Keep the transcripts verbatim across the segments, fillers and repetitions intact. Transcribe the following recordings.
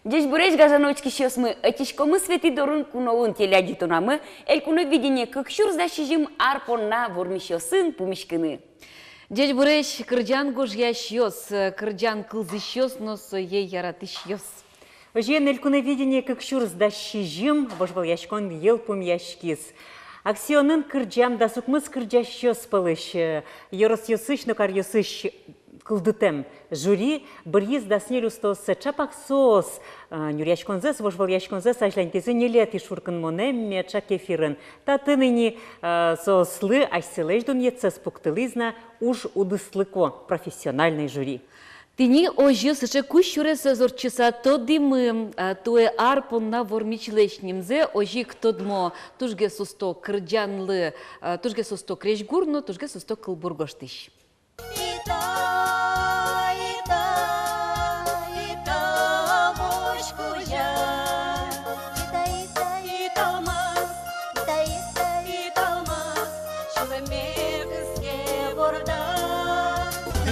Ӟечбуресь, гажано учкисьёсмы! Ӧтиськомы «Светӥ дорын куноын» телеадӟытонамы, «Элькуновидение» кык сюрс дас сизьым ар понна вормисьёсын пумиськыны. Ӟечбуресь, кырӟан гожъясьёс, кырӟан кылзӥсьёс но сое яратӥсьёс! Озьыен, «Элькуновидение» кык сюрс дас сизьым вожвылъяськон йылпумъяськиз. Аксионын кырӟам дас укмыс кырӟасьёс пӧлысь, э, ёросъёсысь но каръёсысь кылдытэм жюри быръиз дас ньыль устоосыз. Чапак соос, э, нюръяськонзэс, вожвылъяськонзэс азьланьтӥзы ньылетӥ шуркынмонэ меӵак эфирын. Татын ини, э, соослы асьсэлэсь дунъетсэс пуктылӥз на уж удыслыко, профессиональной жюри. Тӥни озьы сыӵе кузь сюресэз ортчыса тодӥмы, а, туэ ар понна вормисьлэсь нимзэ. Озьы ик тодмо тужгес усто кырӟанлы, а, тужгес усто крезьгур но тужгес усто кылбур гожтӥсь.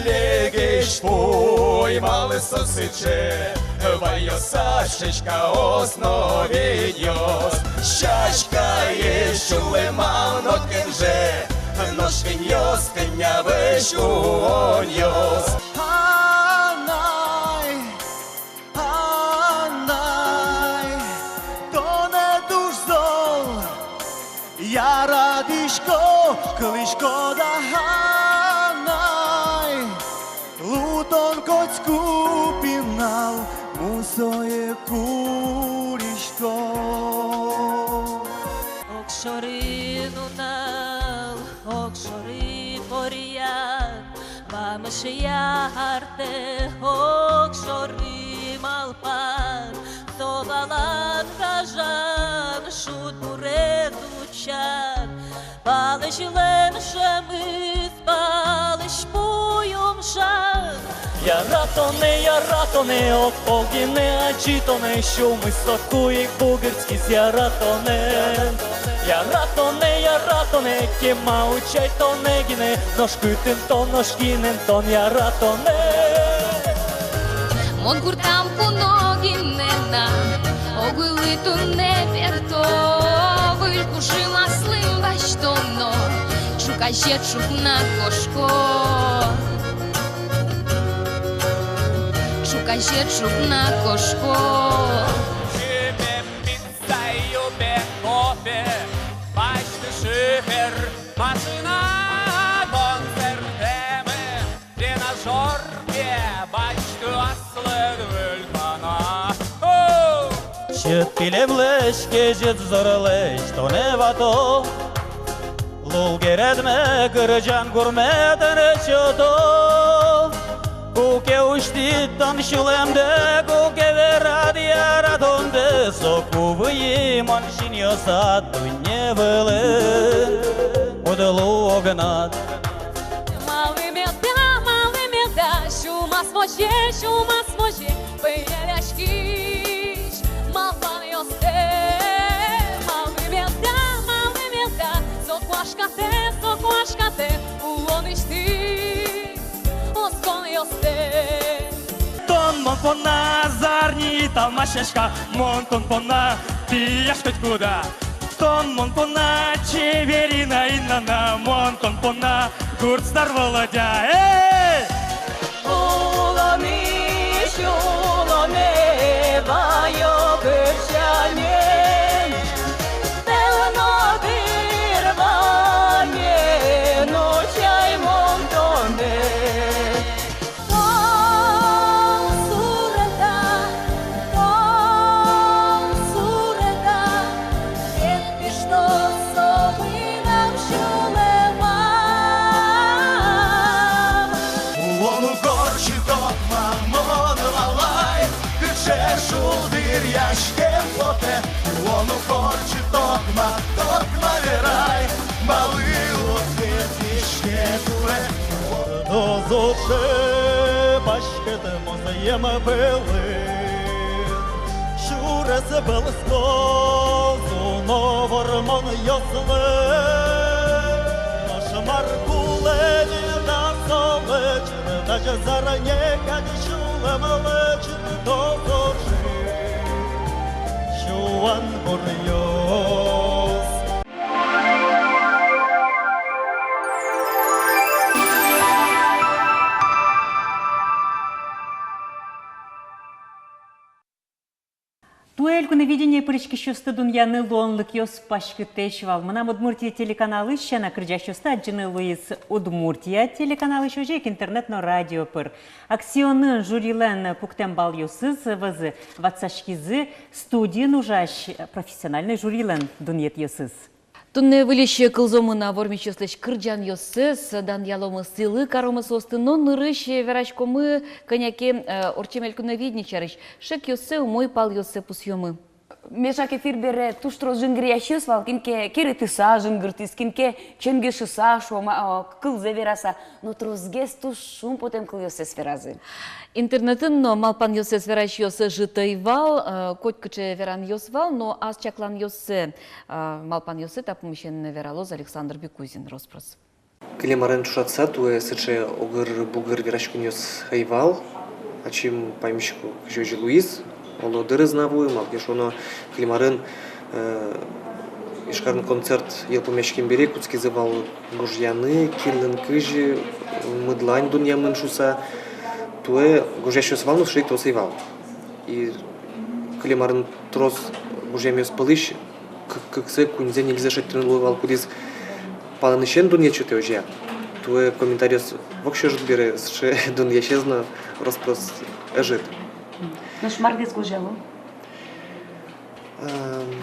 Легесь пуй, малы со сыӵе, вайёсаз сяськаос но ведьёс. Сяськаез сюлэмын но кенже, нош ведьёс кӧня вӧсь куонъёс. Анай, анай, тонэ туж зол яратӥсько, кылӥсько да, анай. Луэ тон котьку пинал, мусое курисько. Огшоры нунал, огшоры поръян, вамышъя артэ огшоры малпан. Со валан гажан шудбурез утчан, палысьлэн шӧмыз палысь пуй умшан. Яратонэ, яратонэ, огпол гинэ адӟитонэ, сюлмыз соку ик бугыртскиз. Яратонэ, яратонэ, яратонэ, кема утчай тонэ гинэ, нош кытын тон, нош кинэн тон, яратонэ. Мон гуртам куно гинэ на, огулы туннэ берто, выль кужым аслым басьтоно, ӵуказе ӵукна кошко. Ӵуказе ӵукна кошко. Кыӵе пицца, юбе кофе, басьты шифер, машина, концертэмы, тренажёрке, басьты аслыд выль пана. О! Сьӧд пилемлэсь, кезьыт зорлэсь тонэ вато, лулгередме кырӟан гурме тонэ сёто. Куке усьтӥд тон сюлэмдэ, куке верад яратондэ, соку выйи мон синъёсад дунне вылын, уд луы огнад. Малы меда, малы меда, сюлмаз возе, сюлмаз возе, пӧяськись малпанъёстэ. Малы меда, малы меда, со куашкатэ, со куашкатэ улонысьтыд осконъёстэ. Тон мон понна зарни талмач сяська, мон тон понна пияш котькуда. Тон мон понна чеберина инана, мон тон понна гурт стар Володя. Эй! Улонысь улонэ ваё кырӟанэн, пелно дыр ванен утчай мон тонэ. Тон суреда, тон суреда, кепкишто со мынам сюлэмам. Улон укорчи токма мон валай, кыӵе шулдыръяськем потэ. Улон укорчи токма, токма верай, малы уд кырпиське туэ. Дозоше паськыт музъем пӧлын сюрес пӧлысь кылзоно вормонъёслы. Нош мар кулэ ни та солы, чыртач зарни кадь сюлэмлы, чыртозоше. Ваньбуръёс. Туэ «Элькуновидение» пыриськисьёсты дунъяны луонлыкъёс паськытэсь вал. «Мынам Удмуртие» телеканалысь сяна кырӟасьёсты адӟыны луиз «Удмуртия» телеканалысь, озьы ик интернет но радио пыр. «Аксионын» жюрилэн пуктэм балъёсыз вӧзы ватсаськизы студиын ужась профессиональной жюрилэн дунъетъёсыз. Туннэ выльысь кылзомы на вормисьёслэсь кырӟанъёссэс, данъяломы, сӥлы каромы соосты, но нырысь вераськомы кӧня ке, э, ортчем «Элькуновидение» сярысь. Шекъёссэ, умой палъёссэ пусъёмы. Меӵак эфир бере туж трос жингыръясьёс вал, кин ке керетыса жингыртӥз, кин ке ченгешыса, шуом, а, кылзэ вераса, но тросгес туж шумпотэм кылъёссэс веразы. Интернетын но малпанъёссэс верасьёс ӧжыт ӧй вал, э, котькыӵе веранъёс вал, но ас чакланъёссэ, э, малпанъёссэ та пумысен вералоз Александр Бекузин. Рос-прос. Кылем арын ӵошатыса, туэ сыӵе огыр-бугыр вераськонъёс ӧй вал. Ачим паймисько, кызьы озьы луиз, оло, дырыз на вуэ, малы ке шуоно, кылем арын, э, Ижкарын концерт йылпумъяськем бере кутскизы вал гожъяны, кинлэн кызьы, мыдлань дунъямын шуыса. Туэ гожъясьёс вал, но сыӵе ик трос ӧй вал. И кылем арын трос гожъямъёс пӧлысь кык-, кыксэ, куиньзэ, ньыльзэ шедьтыны луэ вал, кудӥз палэнысен дунъет сётэ, озьы-а. Туэ комментариос воксё ӧжыт бере, сыӵе дунъясез но рос-прос ӧжыт. Нош мар гес гожъяло? Эм,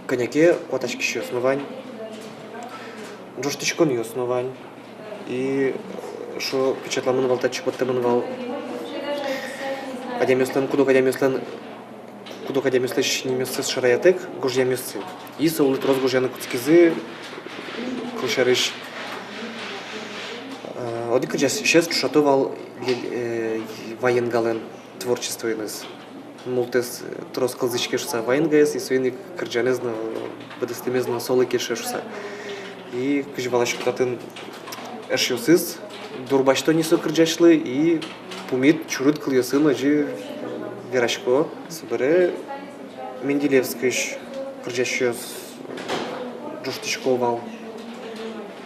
кӧня ке куатаськисьёс но вань, ӝожтӥськонъёс но вань. И, э, со печатламын вал, татчы поттэмын вал. Адямиослэн, куд-ог адямиослэн, куд-ог адямиослэсь нимъёссэс шараятэк гожъямъёссы. И со улы трос гожъяны кутскизы, кылсярысь, э, одӥг кырӟасез ӵошато вал Лил-, э, Ваенгалэн творчествоеныз. Мултэс, э, трос кылзӥське шуыса Ваенгаез, и соин ик кырӟанэз но, быдэстэмез но солы кельше шуыса. И кызьы валасько, татын эшъёсыз дурбасьто ни со кырӟасьлы, и пумит, чурыт кылъёсын озьы верасько. Собере Менделеевскысь кырӟасьёс ӝожтӥсько вал.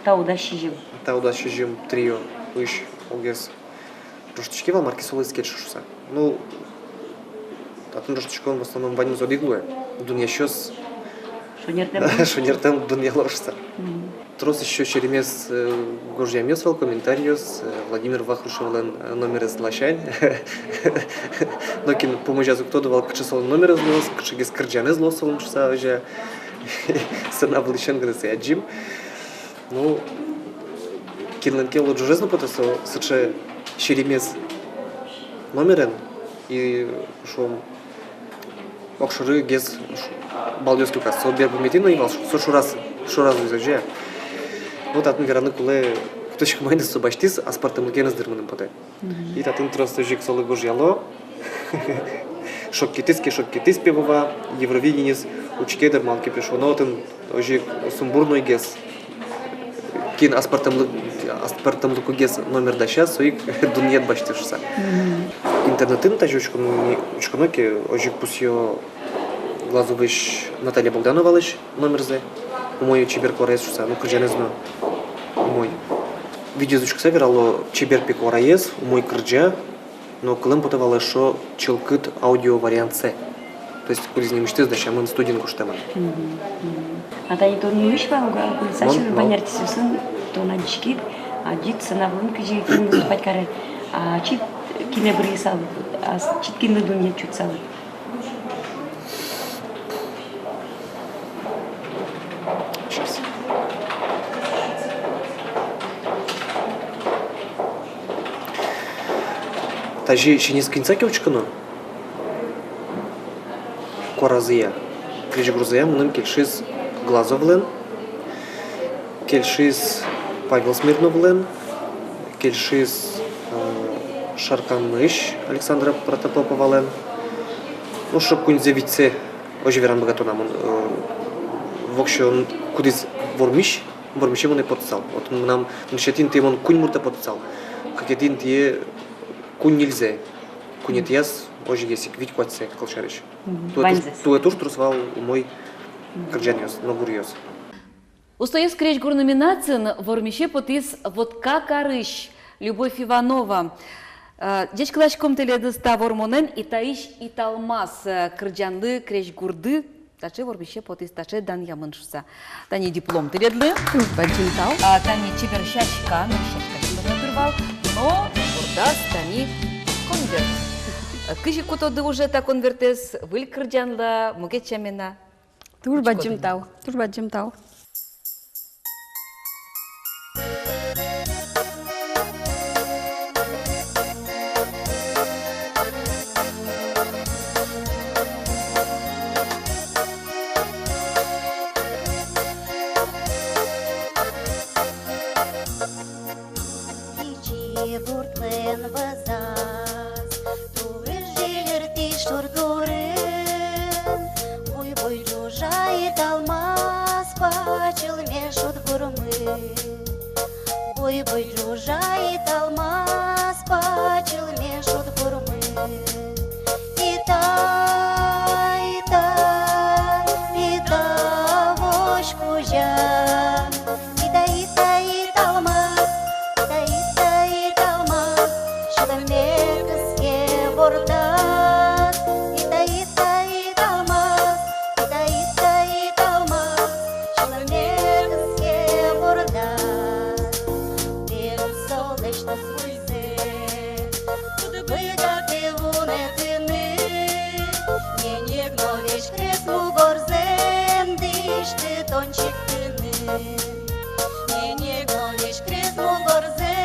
Та удас сизьым. Та удас сизьым триоысь огез ӝожтӥське вал, мар ке солы ӧз кельшы шуыса. Ну, татын ӝожтӥськон в основном ваньмыз одӥг луэ. Дунъясьёс шонертэм, шонертэм дунъяло шуыса. Мгм. Трос ещё серемес, э, гожъямъёс вал, комментариос, э, Владимир Вахрушевлэн, э, номерез ласянь. Нокин пумозяз уг тоды вал, кыӵе солэн номерез луоз, кыӵегес кырӟанэз луоз солэн шуыса, озьы. Сцена вылысен гинэ сое адӟим. Ну, кинлэн ке, оло, ӝожез но потэ со сыӵе серемес номерен, и, шуом, огшорыгес ш-, балъёс люказ. Со берпуметӥ но ӧй вал, со шораз, шораз луиз, озьы-а. Вот татын вераны кулэ, кытысь ке маиныз со басьтӥз, аспӧртэмлыкеныз, дыр, мыным потэ. Мгм. И татын трос озьы ик солы гожъяло. Шоккетӥз ке, шоккетӥз пе Вова, Евровидениез учке, дыр, малы ке шуоно, отын озьы ик сумбурнойгес. Кин аспӧртэмлы-, аспӧртэмлыкогес номер дася, со ик дунъет басьтэ шуыса. Мгм. Интернетын тазьы учконо, учконо ке, озьы ик пусъё Глазовысь Наталья Богдановалэсь номерзэ, умой, чебер куараез шуыса, ну, кырӟанэз но умой. Видеоез учкыса верало, чебер пе куараез, умой кырӟа, но кылэм потэ вал эшшо чылкыт аудио вариантсэ. То есть кудӥз нимысьтыз дасямын, студиын гожтэмын. Мгм, мгм. А тани тон нуись вал ук, а, кудӥз ачим вань артистъёсын тон адӟиськид, адӟид сцена вылын, кызьы кин выступать каре, а, чит кинэ быръысал, а, чит кинлы дунъет сётсал. Щас. Тазьы синэз кыньыса ке учконо, куаразыя, крезьгурзыя мыным кельшиз Глазовлэн, кельшиз Павел Смирновлэн, кельшиз, э, Шарканысь Александра Протопоповалэн. Ну, шок куиньзэ-витьзэ, озьы вераны быгато на мон, э, воксё, кудӥз вормись, вормисе монэ поттысал. Вот мынам нырысетӥ интые мон куинь муртэ поттысал. Кыкетӥ интые куинь-ньыльзэ. Куинетӥяз Озьыгес ик вить-куатьсэ, кылсярысь. Мгм. Туэ туж, ваньзэс. Туэ туж трос вал умой, мгм, кырӟанъёс но гуръёс. «Устоез крезьгур» номинациын вормисе потӥз Вотка карысь Любовь Иванова. Э, ӟечкыласьком тӥледыз та вормонэн, и таӵе «Италмас», э, кырӟанлы, крезьгурлы таӵе вормисе потӥз, таӵе данъямын шуыса. Тани диплом тӥледлы. Туж бадӟым тау. А, тани чебер сяська, но сяська сюлэме дыр вал, но бордаз тани конверт. Э, кызьы кутоды уже та конвертэз, выль кырӟанла, мукет сямен-а? Туж бадӟым тау, туж бадӟым тау. Пичи гуртлэн вӧзаз турыз ӝильыртӥ шур дурын, буй-буй ӝужа Италмас пачылме шудгурмы. Буй-буй ӝужа Италмас пачылме шудгурмы. Ита, ита, ита возь кузя. Ита, ита, Италмас, ита, ита, Италмас, сюлэмме кыске бордаз. Ита, ита, Италмас, ита, ита, Италмас, сюлэмме кыске бордаз. Берысь со лэсьтӥз вуизэ, уд быгаты вунэтыны. Ненег но весь крест мугорзэ дӥсьты тон чиктыны. Ненег но весь крест мугорзэ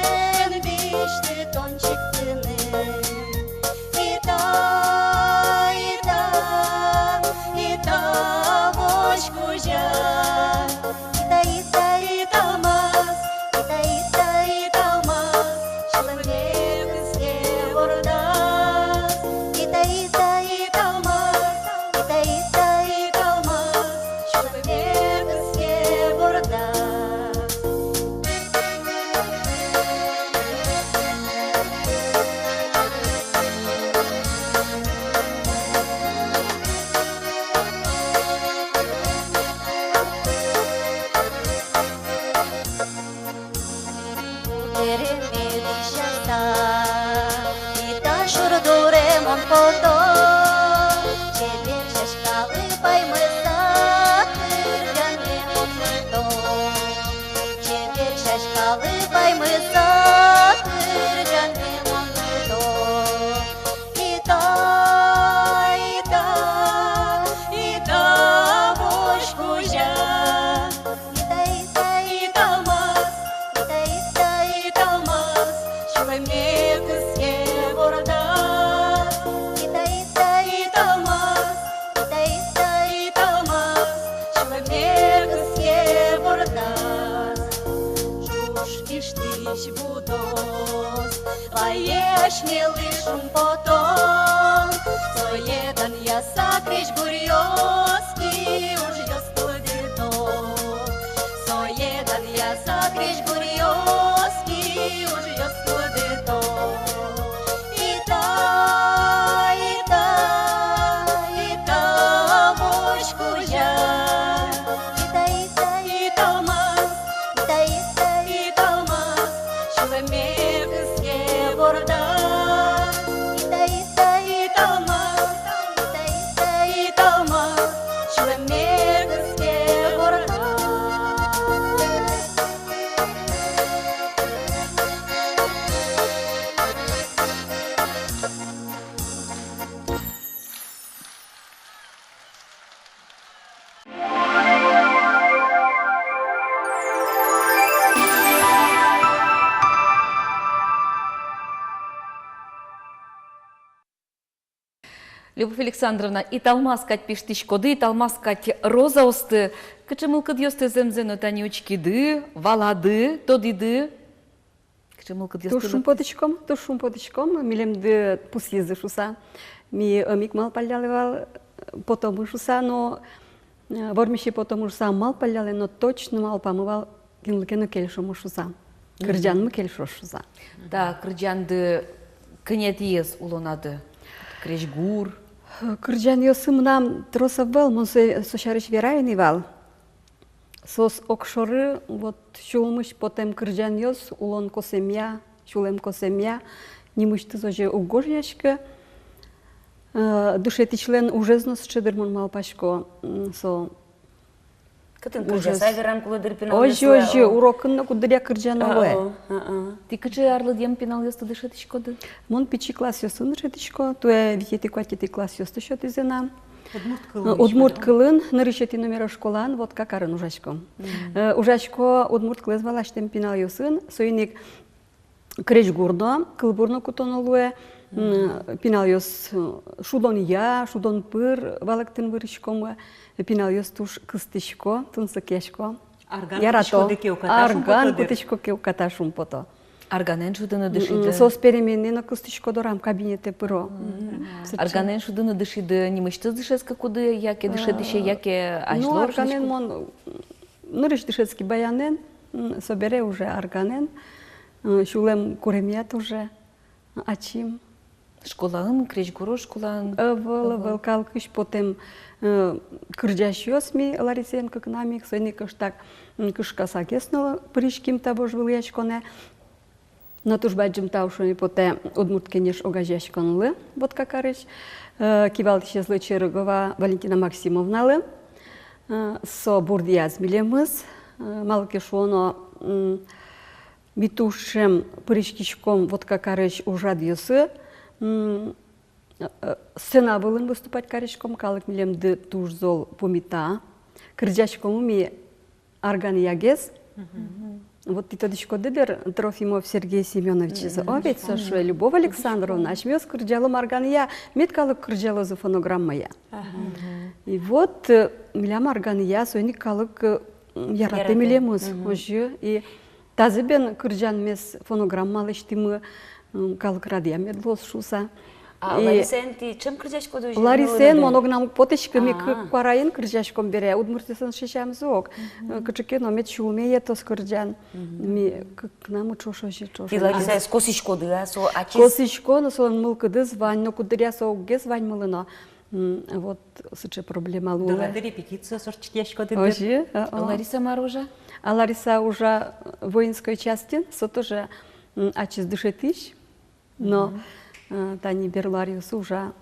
дӥсьты тон чиктыны. Ита, ита, ита возь кузя. Ита, ита, Италмас, ита, ита, Италмас, сюлэмме кыске бордаз. Ита, ита, Италмас, ита, ита, Италмас, сюлэмме кыске бордаз. Куддыръя мед дӥсяса, ита шур дуре мон пото, чебер сяськалы паймыса, кырӟанме мон мыто. Чебер сяськалы паймыса, кырӟанме мон мыто. Ита, ита, ита возь кузя. Ита, ита, Италмас, ита, ита, Италмас, сюлэмме кыске бордаз. Ита, ита, Италмас, ита, ита, Италмас, сюлэмме кыске бордаз. Ӝуж киштӥсь будос вае асьмелы шумпотон. Сое данъяса крезьгуръёс ки ужъёс кылдыто. Сое данъяса крезьгуръёс ки ужъёс кылдыто. Ита, ита, ита возь кузя. Ита, ита, Италмас, ита, ита, Италмас, сюлэмме кыске бордаз. Ита, ита, Италмас, ита, ита, Италмас, сюлэмме кыске бордаз. Любовь Александровна, Италмас кадь пиштӥськоды, Италмас кадь розаосты. Кыӵе мылкыдъёсты зэмзэ но тани учкиды, валады, тодӥды? Кыӵе мылкыдъёсты? Туж шумпотӥськом, туж шумпотӥськом, милемды пусйизы шуса. Ми ӧм ик малпаллялэ вал, потомы шуса, но, э, вормисе потомы шуса малпаллялэ, но точно малпамы вал, кинлы ке но кельшомы шуса. Мгм. Кырӟанмы кельшоз шуса. Та кырӟанды кӧнятӥез улонады? крезьгур? Кырӟанъёсы мынам трос ӧвӧл, мон со, со сярысь верай ини вал. Соос огшоры, вот, сюлмысь потэм кырӟанъёс, улон косэмъя, сюлэм косэмъя, нимысьтыз озьы уг гожъяськы. Э, дышетӥсьлэн ужез но сыӵе дыр, мон малпасько, м, со. Кытын ужез кырӟаса верам кулэ дыр пиналъёслы. Озьы, озьы, о, урокын но куддыръя кырӟано луэ. О, о, о. Тӥ кыӵе арлыдъем пиналъёсты дышетӥськоды? Мон пичи классъёсын дышетӥсько, туэ витетӥ, куатетӥ классъёсты сётӥзы на. Удмурт кылын. Э, удмурт кылын, нырысетӥ номеро школаын, Вотка карын ужасько. Мгм. Э, ужасько удмурт кылэз валасьтэм пиналъёсын, соин ик крезьгур но, кылбур но кутоно луэ, м, пиналъёс, э, шудонъя, шудон пыр валэктыны выриськом, э, пиналъёс туж кыстӥсько, тунсыкъясько. Арган ярато. Кутӥськоды ке, уката шумпото дыр. Арган кутӥсько ке, уката шумпото. Арганэн шудыны дышиды? М, соос переменной но кыстӥсько дорам, кабинетэ пыро. Мгм. Сыӵе. Арганэн шудыны дышиды нимысьтыз дышетскыкуды, яке дышетӥсе, э, яке, ну, азьло арганэн шудӥсько? Мон, м, нырысь дышетски баянэн, м, собере уже арганэн, э, сюлэм куремъя тоже, э, ачим. Школаын, крезьгуро школаын? Ӧвӧл, ӧвӧл, ӧвӧл. Калыкысь потэм, э, кырӟасьёс ми Ларисаен кыкнамы ик, соин ик кыштак, м, кышкасагес но пыриським та вожвылъяськонэ. Но туж бадӟым тау шуэме потэ «Удмурт кенеш» огазеяськонлы Вотка карысь, э, кивалтӥсезлы Черыгова Валентина Максимовналы. Э, со бурдъяз милемыз, э, малы ке шуоно, м, ми туж ӵем пыриськиськом Вотка карысь ужрадъёсы, м, э, э, сцена вылын выступать кариськом, калык милемды туж зол пумита, кырӟаськом ми арганъягес. Мгм. Вот тӥ тодӥськоды дыр, Трофимов Сергей Семёновичез, мгм, о, ведь со шуэ: «Любовь Александровна, асьмеос кырӟалом арганъя, мед калык кырӟалозы фонограммая». Ага. И вот, э, милям арганъя соин ик калык, э, м, яратэ милемыз, мгм, озьы. И тазьы бен кырӟанмес фонограмма лэсьтӥмы, м, калык радъя мед луоз шуыса. А и Ларисаен тӥ ӵем кырӟаськоды озьы? Ларисаен мон огнам уг потӥськы, ми кык куараен кырӟаськом бере, удмуртъёсын сямен ук. Мгм. Э, кыӵе ке но мед сюлме йӧтоз кырӟан. Мгм. Ми кыкнамы ӵош озьы, ӵош. Тӥ Ларисаез косӥськоды-а, со ачиз? Косӥсько, но солэн мылкыдыз вань, но куддыръя со уггес ваньмылы но. М, вот сыӵе проблема луэ. Дорады репетициос ортчытъяськоды дыр. Озьы, а, а. Лариса мар ужа? А Лариса ужа воинской частьын, со тоже, м, ачиз дышетӥсь. Но, мгм, э, тани берло аръёсы ужа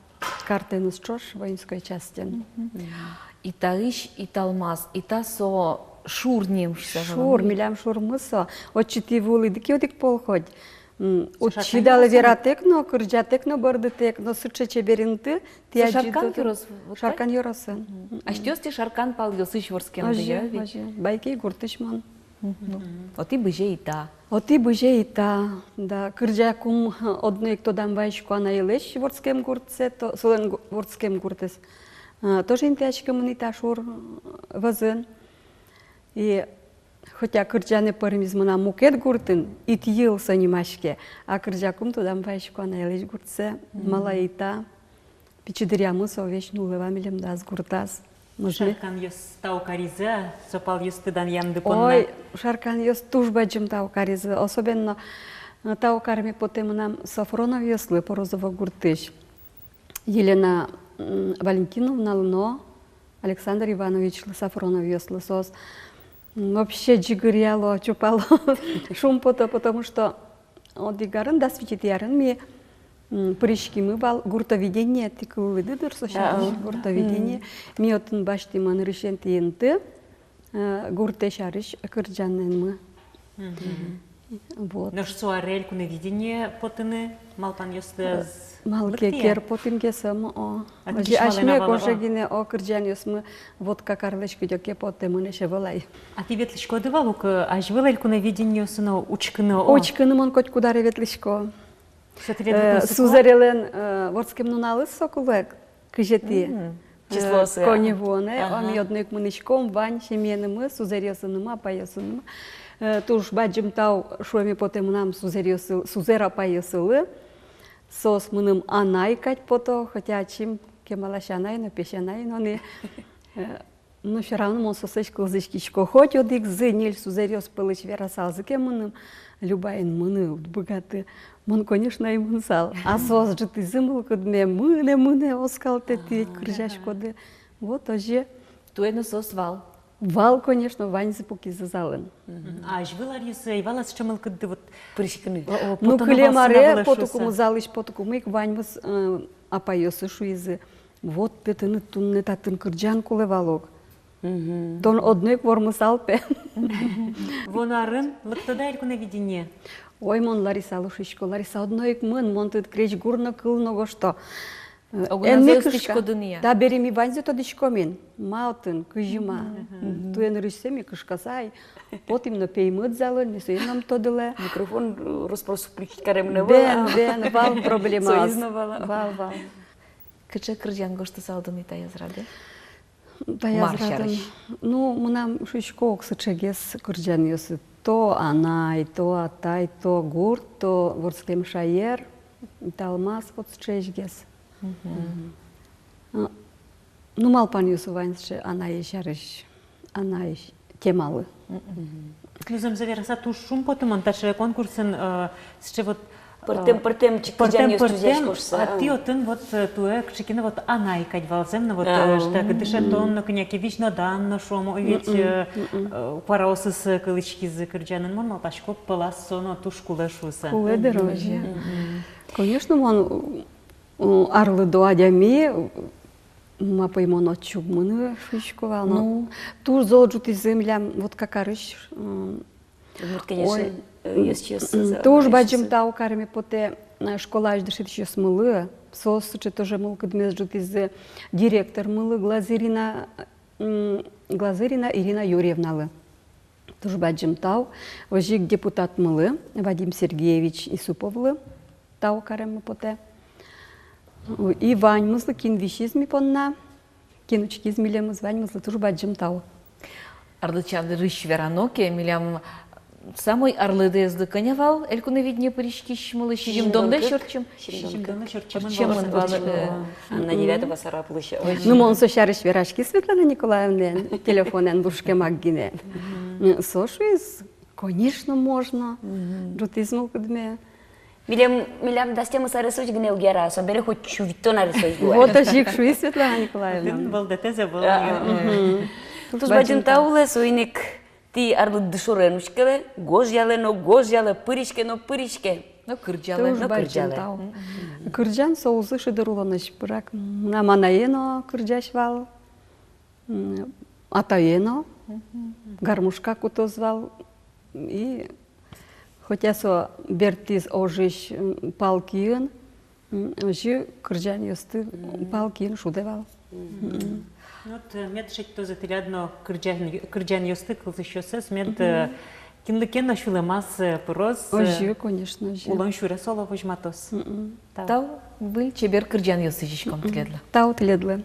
картэныз ӵош воинской частьын. Мгм. И таысь италмас, и та со шур ним шуса. Шур, милям шурмы со. Отчы тӥ вуылӥды ке одӥг пол хоть. М, со отчы Шаркан далы ёросын? Вератэк но, кырӟатэк но, бӧрдытэк но, сыӵе чебер инты, тӥ адӟиды. Со Шаркан ёрос, вот так? Шаркан ёросын. Мгм. Мгм. Асьтэос тӥ Шаркан палъёсысь вордскемды, я ведь? Озьы, озьы. Байкей гуртысь мон. Мгм. Отӥ бызе Ита. Отӥ бызе Ита, да. Кырӟакум, э, одно ик тодам вайисько анайлэсь вордскем гуртсэ, то, солэн гу-, вордскем гуртэз. Э, тоже интыяськемын Ита шур, э, вӧзын. И хотя кырӟанэ пӧрмиз мынам мукет гуртын, Итйыл со нимаське, а кырӟакум тодам вайисько анайлэсь гуртсэ, мгм, Малая Ита. Пичи дыръямы со весь нуллэ вал милемдаз гуртаз. Мыжме. Шарканъёс тау каризы-а со палъёсты данъямды понна? Ой, шарканъёс туж бадӟым тау каризы. Особенно, э, тау карме потэ мынам Софроновъёслы, Порозово гуртысь Елена, м, Валентиновналы но Александр Ивановичлы Софроновъёслы. Соос, м, вообще ӟыгыръяло, чупало, шумпото, потому что одӥг арын, дас витетӥ арын ми, м, пыриськимы вал «Гуртовидение», тӥ кылӥды дыр со сярысь, а, «Гуртовидение». Мгм. Ми отын басьтӥмы нырысетӥ инты, э, гуртэ сярысь кырӟанэнмы. Мгм. Вот. Нош со аре «Элькуновидение» потыны малпанъёсты, э, ӧз лыктэ-а? Малы ке, кер потӥм ке, сом, о. А озьы тӥ асьме кожа гинэ, о, кырӟанъёсмы Вотка карлэсь кыдёке потэмын эшшо вал ай. А тӥ ветлӥськоды вал ук, э, азьвыл «Элькуновидениеосы» но учкыны, о? Учкыны мон котькуд аре ветлӥсько. Со тӥледлы, э, тунсыко? Сузэрелэн, э, вордскем нуналыз со кулэ ик, кызетӥ, мгм, э, числоосы, коньывуонэ, ага, о, ми одно ик мынӥськом, вань семьянымы, сузэръёсынымы, апайёсынымы. Э, туж бадӟым тау шуэме потэ мынам сузэръёсы-, сузэр-апайёсылы. Соос мыным анай кадь пото, хотя ачим кемалась анай но, песянай но ни. Э, но всё равно мон соослэсь кылзӥськисько. Хоть одӥгзы ньыль сузэръёс пӧлысь верасалзы ке мыным: «Люба, эн мыны, уд быгаты». Мон, конечно, ӧй мынысал. А соос ӝутӥзы мылкыдме: мынэ, мынэ, оскалтэ, тӥ ведь кырӟаськоды. Вот озьы. Туэ но соос вал? Вал, конечно, ваньзы пукизы залын. Мгм. А азьвыл аръёсы ӧй вал-а сыӵе мылкыдды вот пыриськыны? О, о, ну, потоно кылем вал сцена аре вылэ потыкумы, шуыса. Залысь потыкумы ик ваньмыз, э, апайёсы шуизы: вот пе, тыныд туннэ татын кырӟан кулэ вал ук. Мгм. Тон одно ик вормысал пе. Вуоно арын лыктод-а «Элькуновидение»? Ой, мон Ларисалы шуисько: Лариса, одно ик мын, мон тыныд крезьгур но, кыл но гожто. Э, огназэ эн ми кышка. Ыстӥськоды-а? Табере ми ваньзэ тодӥськом ини, ма отын, кызьы ма. Мгм. Туэ нырысьсэ ми кышкаса ай потӥм но пеймыт залын, ми соин ум тодылэ. Микрофон, э, рос-прос включить карем но вал. Бен, бен, вал проблемаос. Соиз но вал. Вал, вал. Кыӵе кырӟан гожтысалды ни таяз радэ? Таяз радын. Мар сярысь? Ну, мынам, шуисько, ог сыӵегес кырӟанъёсы. То анай, то атай, то гурт, то вордскем шаер, италмас, вот сыӵегес. Мгм. А, ну, малпанъёсы вань сыӵе анай сярысь, анай темалы. Мгм. Ну, зэмзэ вераса, туж шумпотымон таӵе конкурсын, э, сыӵе вот, э, пӧртэм, пӧртэм чик-, пӧртэм, кырӟанъёс, пӧртэм, тузяськоз шуыса. А тӥ отын вот, э, туэ кыӵе ке но вот анай кадь вал, зэм но вот, э, а, что, дышетон но, кӧня ке визьнодан но, шуом, о, ведь, э, э, куараосыз, э, кылӥськизы кырӟанын, мон малпасько, пӧлаз со но туж кулэ шуыса. Кулэ дыр, озьы. Мгм. Конечно, мон, э, арлыдо адями, ма пӧймон отчы уг мыны, шуисько вал но. Ну. Туж зол ӝутӥзы милям вот Какарысь, м, удмурт кенешын, ой, э, ёзчиосыз, м, туж бадӟым тау кареме потэ, э, школаысь дышетӥсьёсмылы, соос сыӵе тоже мылкыдмес ӝутӥзы, директормылы Глазырина, м, Глазырина Ирина Юрьевналы. Туж бадӟым тау. Озьы ик депутатмылы Вадим Сергеевич Исуповлы тау кареммы потэ. И ваньмызлы, кин висиз ми понна, кин учкиз милемыз, ваньмызлы туж бадӟым тау. Арлыд сярысь верано ке, милям самой арлыдэзлы кӧня вал «Элькуновидение» пыриськисьмылы? Сизьымдонлэсь ортчем. Сизьымдонлэсь ортчемын вал, э, Анна Девятова Сарапулысь. Ну, мон со сярысь вераськи Светлана Николаевнаен телефонэн, лушкемак гинэ. Мгм. Со шуиз: конечно, можно. Мгм. Ӝутӥз мылкыдме. Милям, милям дас тямыс аресозь гинэ уг яра, собере хоть сю витьтон аресозь луоз. Вот озьы ик шуиз Светлана Николаевна. Тӥни валдэтэз ӧвӧл. А, а. Мгм. Туж бадӟым тау луэ. Соин ик тӥ арлыдды шоры эн учкелэ, гожъялэ но гожъялэ, пыриське но пыриське. Но кырӟалэ. Туж бадӟым тау. Мгм. Кырӟан со узы шыдыр улонысь пырак. Мынам анае но кырӟась вал, м, атае но. Мгм. Гармошка кутоз вал. И хотя со бертӥз ожысь, м, пал киын, м, озьы кырӟанъёсты, м, пал киын шудэ вал. Мгм. Мгм. Ну вот, э, мед шедьтозы тӥляд но кырӟан-, кырӟанъёсты кылзӥсьёсыз, мед, э, кинлы ке но сюлэмаз, э, пыроз, э, озьы, конечно, озьы. Улон сюрес оло возьматоз. Мгм. Тау. Тау, выль чебер кырӟанъёс сӥзиськом тӥледлы. Тау тӥледлы.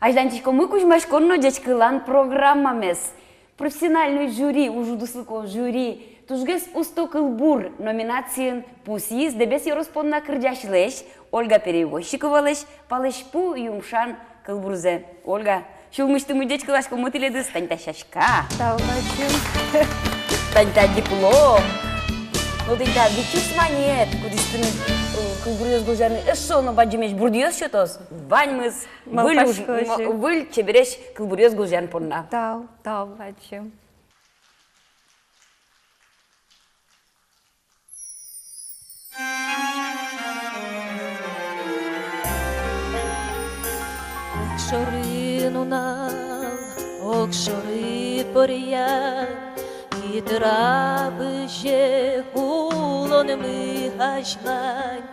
Азьланьтӥськомы кузьмаськон но ӟечкылан программамес. Профессиональной жюри, уж удыслыко жюри, тужгес усто кылбур номинациын пусйиз Дэбес ёрос понна кырӟасьлэсь Ольга Перевозчиковалэсь «Палэзьпу юмшан» кылбурзэ. Ольга, сюлмысьтымы ӟечкыласькомы тӥледыз, тани та сяська. Тау бадӟым. Тани та диплом. Но тӥни та витьсю манет, кудӥз тыныд, э, кылбуръёс гожъяны эшшо но бадӟымесь бурдъёс сётоз. Ваньмыз выль уж-, малпасько озьы, ма-, выль чебересь кылбуръёс гожъян понна. Тау, тау бадӟым. Огшоры нунал, огшоры поръя, питра бызе улонмы азьлань.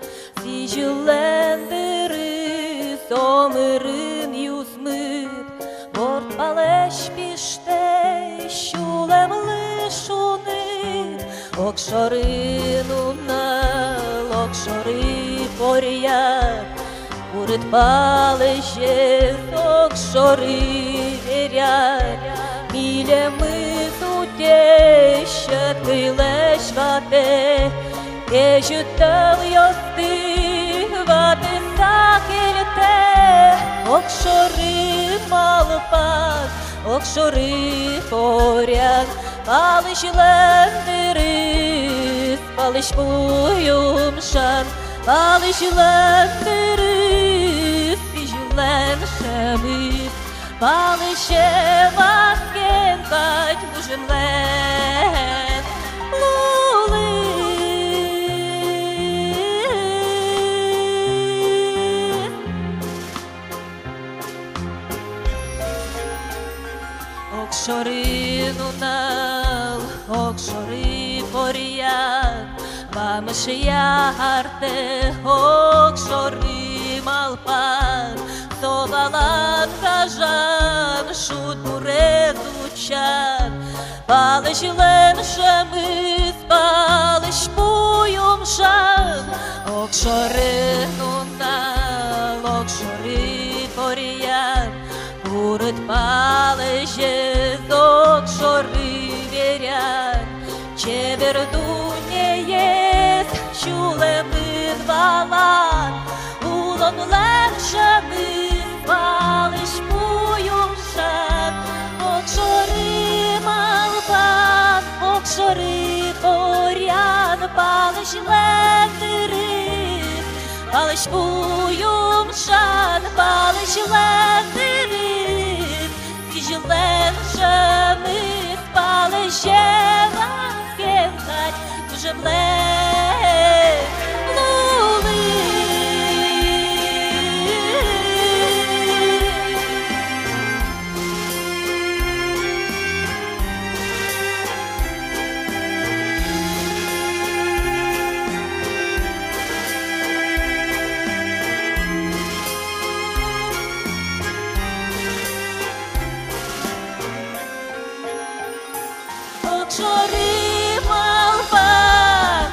Сӥзьыллэн дырыз омырын юзмыт, борд палэзь пиштэ сюлэмлы шуныт. Огшоры нунал, огшоры поръя, курыт палэзез огшоры веръя. Милемыз утесь сьӧд кылэсь ватэ, кезьыт тӧлъёсты ватыса. Та кельтэ огшоры малпан, огшоры поръян, палысьлэн дырыз, палысь пуйумшан, палысьлэн дырыз, кизилэн шӧмыз, палысе васкен кадь гужемлэн лулыз. Огшоры нунал, огшоры поръян, вамышъя артэ огшоры малпан, со валан гажан шудбурез утчан, палысьлэн шӧмыз, палысь пуйумшан, огшоры нунал, огшоры поръян, курыт палысез огшоры веран, чебер дуннеез сюлэмын валан, улонлэн шӧмыз, палысь пуйумшан, огшоры малпан, огшоры поръян, палысьлэн дырыз, палысь пуйумшан, палысьлэн дырыз, кизилэн шӧмыз, палысе васкен кадь гужемлэн лулыз. Огшоры малпан,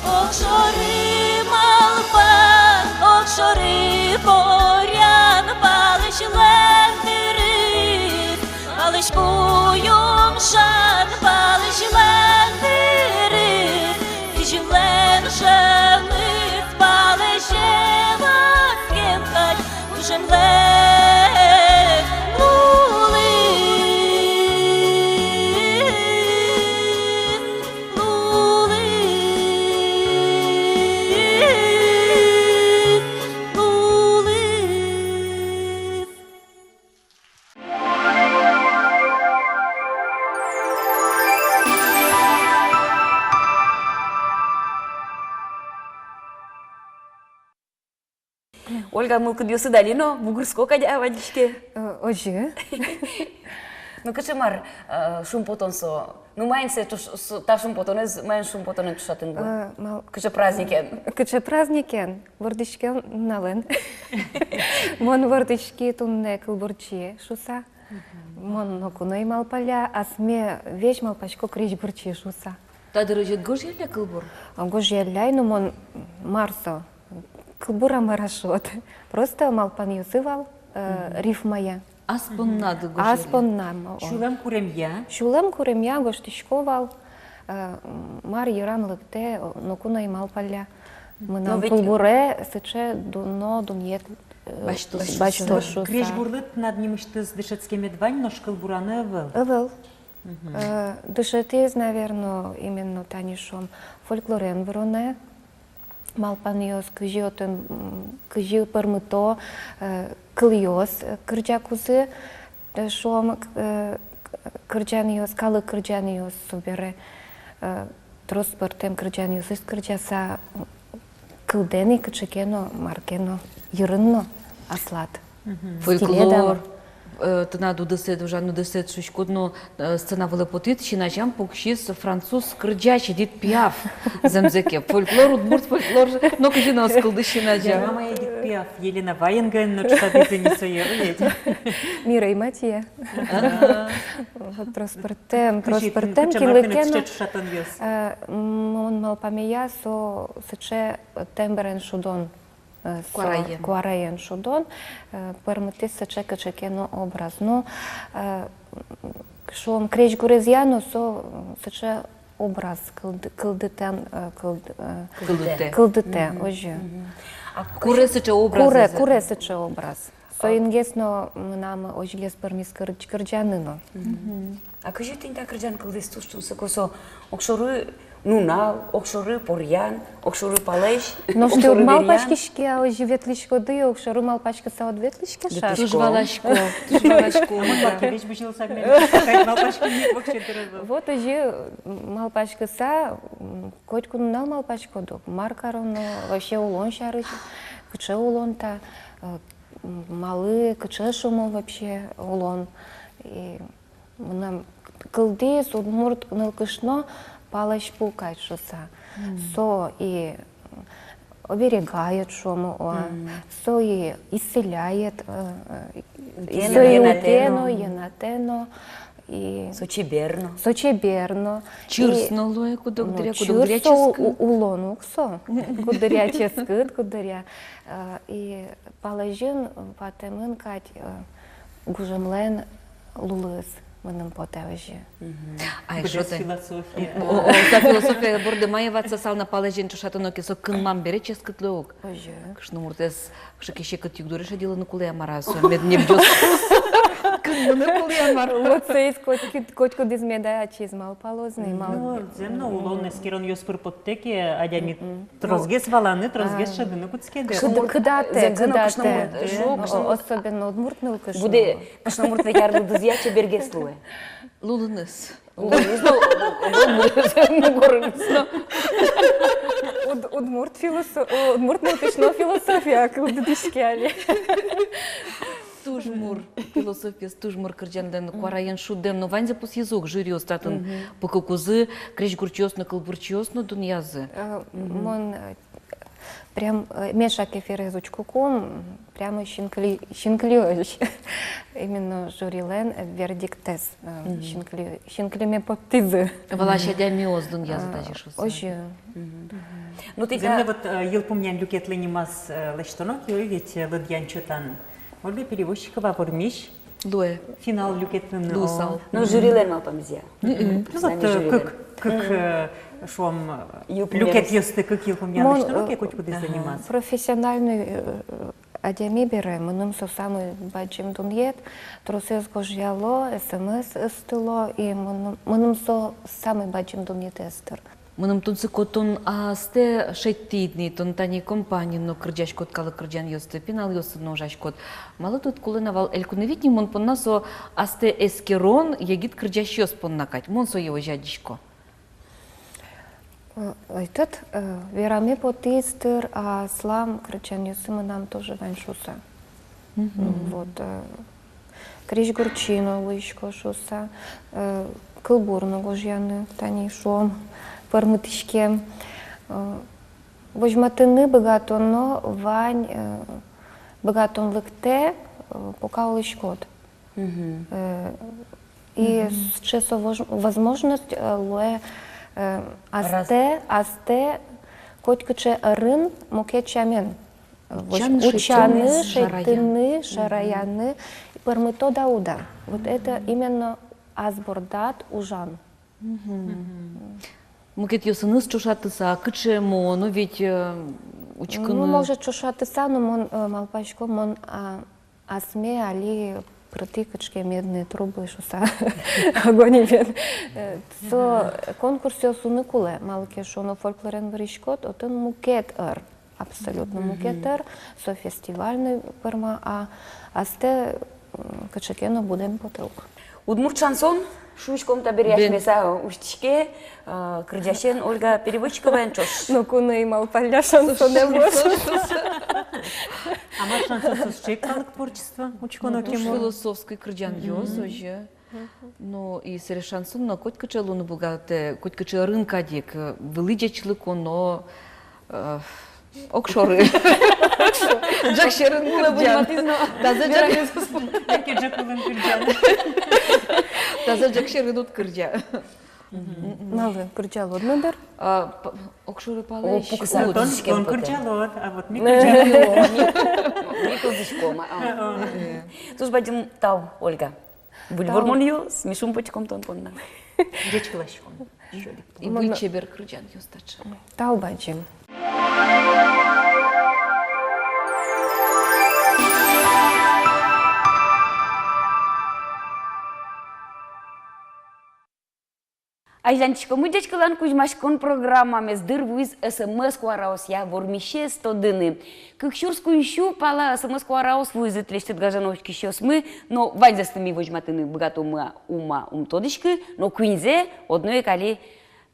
огшоры малпан, огшоры поръян, палысьлэн дырыз, палысь пуйумшан, палысьлэн дырыз, кизилэн шӧмыз, палысе васкен кадь гужемлэн лулыз. Лулыз, лулыз. Ольга, мылкыдъёсыд али но бугырско кадь-а вазиське? Э, озьы. Ну, кыӵе мар, э, шумпотон со? Ну, маин сое туж-, с-, та шумпотонэз, маин шумпотонэн туж шатын гу? Э, мал-, кыӵе праздникен? Кыӵе праздникен? Вордӥськем нуналэн. Мон вордӥськи туннэ кылбурчи шуыса. Мгм. Мон ноку но ӧй малпалля, асме весь малпасько крезьгурчи шуыса. Та дырозь ӧд гожъялля кылбур? А, гожъялляй, но мон мар со? Кылбур-а, мар-а шуод. Просто малпанъёсы вал, э, мгм, рифмая. Ас поннады гожъялля? Ас понна, о. Сюлэм куремъя? Сюлэм куремъя гожтӥсько вал, э, мар йырам лыктэ, о, ноку но ӧй малпалля. Мынам кылбуре сыӵе дуно дунъет, э, басьто шуыса. Басьто шуыса. Крезьгурлы тынад нимысьтыз дышетскемед вань, нош кылбураны ӧвӧл? Ӧвӧл. Мгм. Э, дышетӥз, наверно, именно тани, шуом, фольклорен выронэ, малпанъёс, кызьы отын, м, кызьы пӧрмыто, э, кылъёс, э, кырӟакузы, э, шуом, э, к-, кырӟанъёс, калык кырӟанъёс, собере, э, трос пӧртэм кырӟанъёсыз кырӟаса, м, кылдэ ни кыӵе ке но, мар ке но, йырын но аслад. Мгм. Стиле да. Фольклор, э, тынад удысэд, ужан удысэд шуиськод но, э, сцена вылэ потӥд, син азям пуксиз француз кырӟась Эдит Пиаф. Зэмзэ ке, фольклор, удмурт фольклор, но кызьы но ӧз кылды син азям. Мама Эдит Пиаф, Елена Ваенга но ӵошатӥз ини сое, ведь. Мирей Матье. Ага. Вот трос пӧртэм, трос пӧртэм, кыӵе, кыӵе мар ке но. Э, м, мон малпамея, со сыӵе тембрен шудон. Э, со куараен. Куараен шудон, э, пӧрмытӥз сыӵе кыӵе ке но образ. Ну, э, шуом, крезьгурезъя но со, м, сыӵе образ кылды-, кылдытэн, э, кылд-, э, кылдытэ. Кылдытэ, озьы. А куре сыӵе образ. Куре, куре сыӵе образ. Соин гес но мынам озьы гес пӧрмиз кыр-, кырӟаны но. А кызьы тӥни та кырӟан кылдӥз? Туж тунсыко со. Огшоры нунал, огшоры поръян, огшоры палэзь. Нош тӥ уг малпаськиське-а, озьы ветлӥськоды, огшоры малпаськыса уд ветлӥське шар? Туж валасько, туж валасько. Мон вакевесь бызьылыса мель, кай малпаськыны воксё дыры. Вот озьы малпаськыса, м, котьку нунал малпаськод ук, мар кароно, вообще улон сярысь, кыӵе улон та, э, м, малы, кыӵе шуом вообще улон. И мынам кылдӥз удмурт нылкышно палэзьпу кадь шуыса. Со и оберегает, шуом, о, со и исцеляет, э, э, и со и утэ но, йӧнатэ но, и со чебер но. Со чебер но. Чырс но луэ куд-ог дыръя, куд-ог дыръя ческыт. Чырс со у-, улон ук со. Куд дыръя ческыт, куд дыръя. Э, и палэзьын ватэмын кадь, э, гужемлэн лулыз мыным потэ озьы. А эшшо та философия. О, о, та философия борды мае ватсасал на, палэзен ӵошатоно ке, со кынмам бере ческыт луэ ук. Озьы. Кышномуртэз кыӵе ке секыт югдуре шедьылыны кулэ-а, мар-а, со мед небӟоз. Кынмыны кулэ-а, мар-а. Вот соиз коть-, котькудӥз меда ачиз малпалоз ни, мал-. Ну, зэм но, улон эскеронъёс пыр поттэ ке, адями тросгес валаны, тросгес шӧдыны кутске, да. Кыдатэ, кыдатэ. Особенно удмурт нылкышно. Будэ кышномурт ведь арлыдызъя чебергес луэ. Лулыныз. Лулыныз но, лулыныз но, горыныз но. Уд-, удмурт филосо-, о, удмурт нылкышно философия кылдытӥське али. Туж мур философиез, туж мур кырӟанлэн, куараен шудэм но, ваньзэ пусйизы ук жюриос татын, пыкыкузы крезьгурчиос но, кылбурчиос но дунъязы. Э, мон, э, прям, э, меӵак эфирез учкыкум, прямо синкыли-, синкылиозь. Именно жюрилэн, э, вердиктэз, э, синкыли-, синкылиме поттӥзы. Валась адямиос дунъязы тазьы шуыса. Озьы. Ну, тӥ зэмле та вот, э, йылпумъян люкетлы нимаз, э, лэсьтоно ке, ой, ведь, э, лыдъян-чотан Ольга Перевозчикова вормись. Луэ. Финал люкетлы но. Луысал. Ну, жюрилэн малпамзыя. Ну, вот, э, кык, кык, э, шуом, э, люкетъёсты, кык йылпумъян лэсьтоно ке, котькудӥзлы нимаз. Профессиональный, э, адями бере, мыным со самый бадӟым дунъет, тросэз гожъяло, эсэмэс ыстыло, и мыным, мыным со самый бадӟым дунъетэз дыр. Мыным тунсыко, тон астэ шедьтӥд ни, тон тани компаниын но кырӟаськод, калык кырӟанъёсты, пиналъёсын но ужаськод. Малы тыныд кулэ на вал элькуновед ни? Мон понна со астэ эскерон егит кырӟасьёс понна кадь. Мон сое озьы адӟисько. Э, этот, э, вераме потӥз дыр, аслам кырӟанъёсы мынам тоже вань шуыса. Вот, э, крезьгурчи но луисько шуыса, э, кылбур но гожъяны, тани шуом, пӧрмытӥськем. Э, возьматыны быгатоно вань, э, быгатонлыктэ, э, пока улӥськод. Э, и сыӵе со вож-, возможность, э, луэ, э, астэ, астэ котькыӵе ӧрын мукет сямен. Э, воч-, утчаны, шедьтыны, шараяны, пӧрмыто да уд-а. Вот это именно ас бордад ужан. Мукетъёсыныз ӵошатыса, кыӵе мон, ну ведь, э, учкыны. Ну, может, ӵошатыса, но мон, э, малпасько, мон, а, асме али пыртӥ кыӵе ке медные трубы шуыса, огонь ивен. Э, со конкурсъёс луыны кулэ, малы ке шуоно, фольклорен выриськод, отын мукет ӧр, абсолютно мукет ӧр, со фестивальной пӧрма, а астэ, м, кыӵе ке но будэм потэ ук. Удмурт шансон, шуиськом табере, асьмеос усьтӥське, э, кырӟасен Ольга Перевозчиковаен ӵош. Ноку но ӧй малпалля шансонэ вуоз. А мар шансон, со сыӵе ик калык творчество, учконо ке мон. Философской кырӟанъёс, озьы. Ну, и сэре шансон но котькыӵе луыны быгатэ, котькыӵе ӧрын кадь ик, э, вылӥ ӟечлыко но, э, огшоры. Ӝӧк сьӧрын кырӟан. Тазэ ӝӧк, тазэ ӝӧк сьӧрын уд кырӟа. Малы, кырӟалод но дыр. А, п-, огшоры палэзь. О, пукса, тон, тон кырӟалод, а вот ми кырӟалом. Ми кылзӥськом, а. Туж бадӟым тау, Ольга. Выль вормонъёс, ми шумпотӥськом тон понна. Ӟечкыласьком. И выль чебер кырӟанъёс таӵе. Тау бадӟым. Азьланьтӥськомы «Ӟечкылан кузьмаськон» программамес. Дыр вуиз СМС куараосъя вормисез тодыны. Кык сюрс куинь сю пала СМС куараос вуизы тӥлесьтыд, гажано учкисьёсмы, но ваньзэсты ми возьматыны быгатомы-а, ума, ум тодӥськы, но куиньзэ одно ик али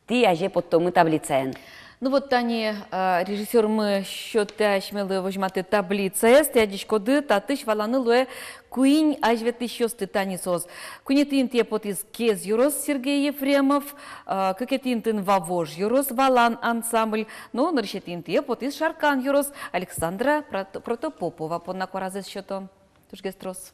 тӥ азе поттомы таблицаен. Ну вот, тани, а, режиссёрмы сётэ асьмелы возьматэ таблицаез, тӥ адӟиськоды, татысь валаны луэ куинь азьветлӥсьёсты. Тани соос. Куинетӥ интые потӥз Кез ёрос, Сергей Ефремов, а, кыкетӥ интыын Вавож ёрос, «Валан» ансамбль, но нырысетӥ интые потӥз Шаркан ёрос, Александра Прот-, Протопопова понна куаразэс сётом. Тужгес трос.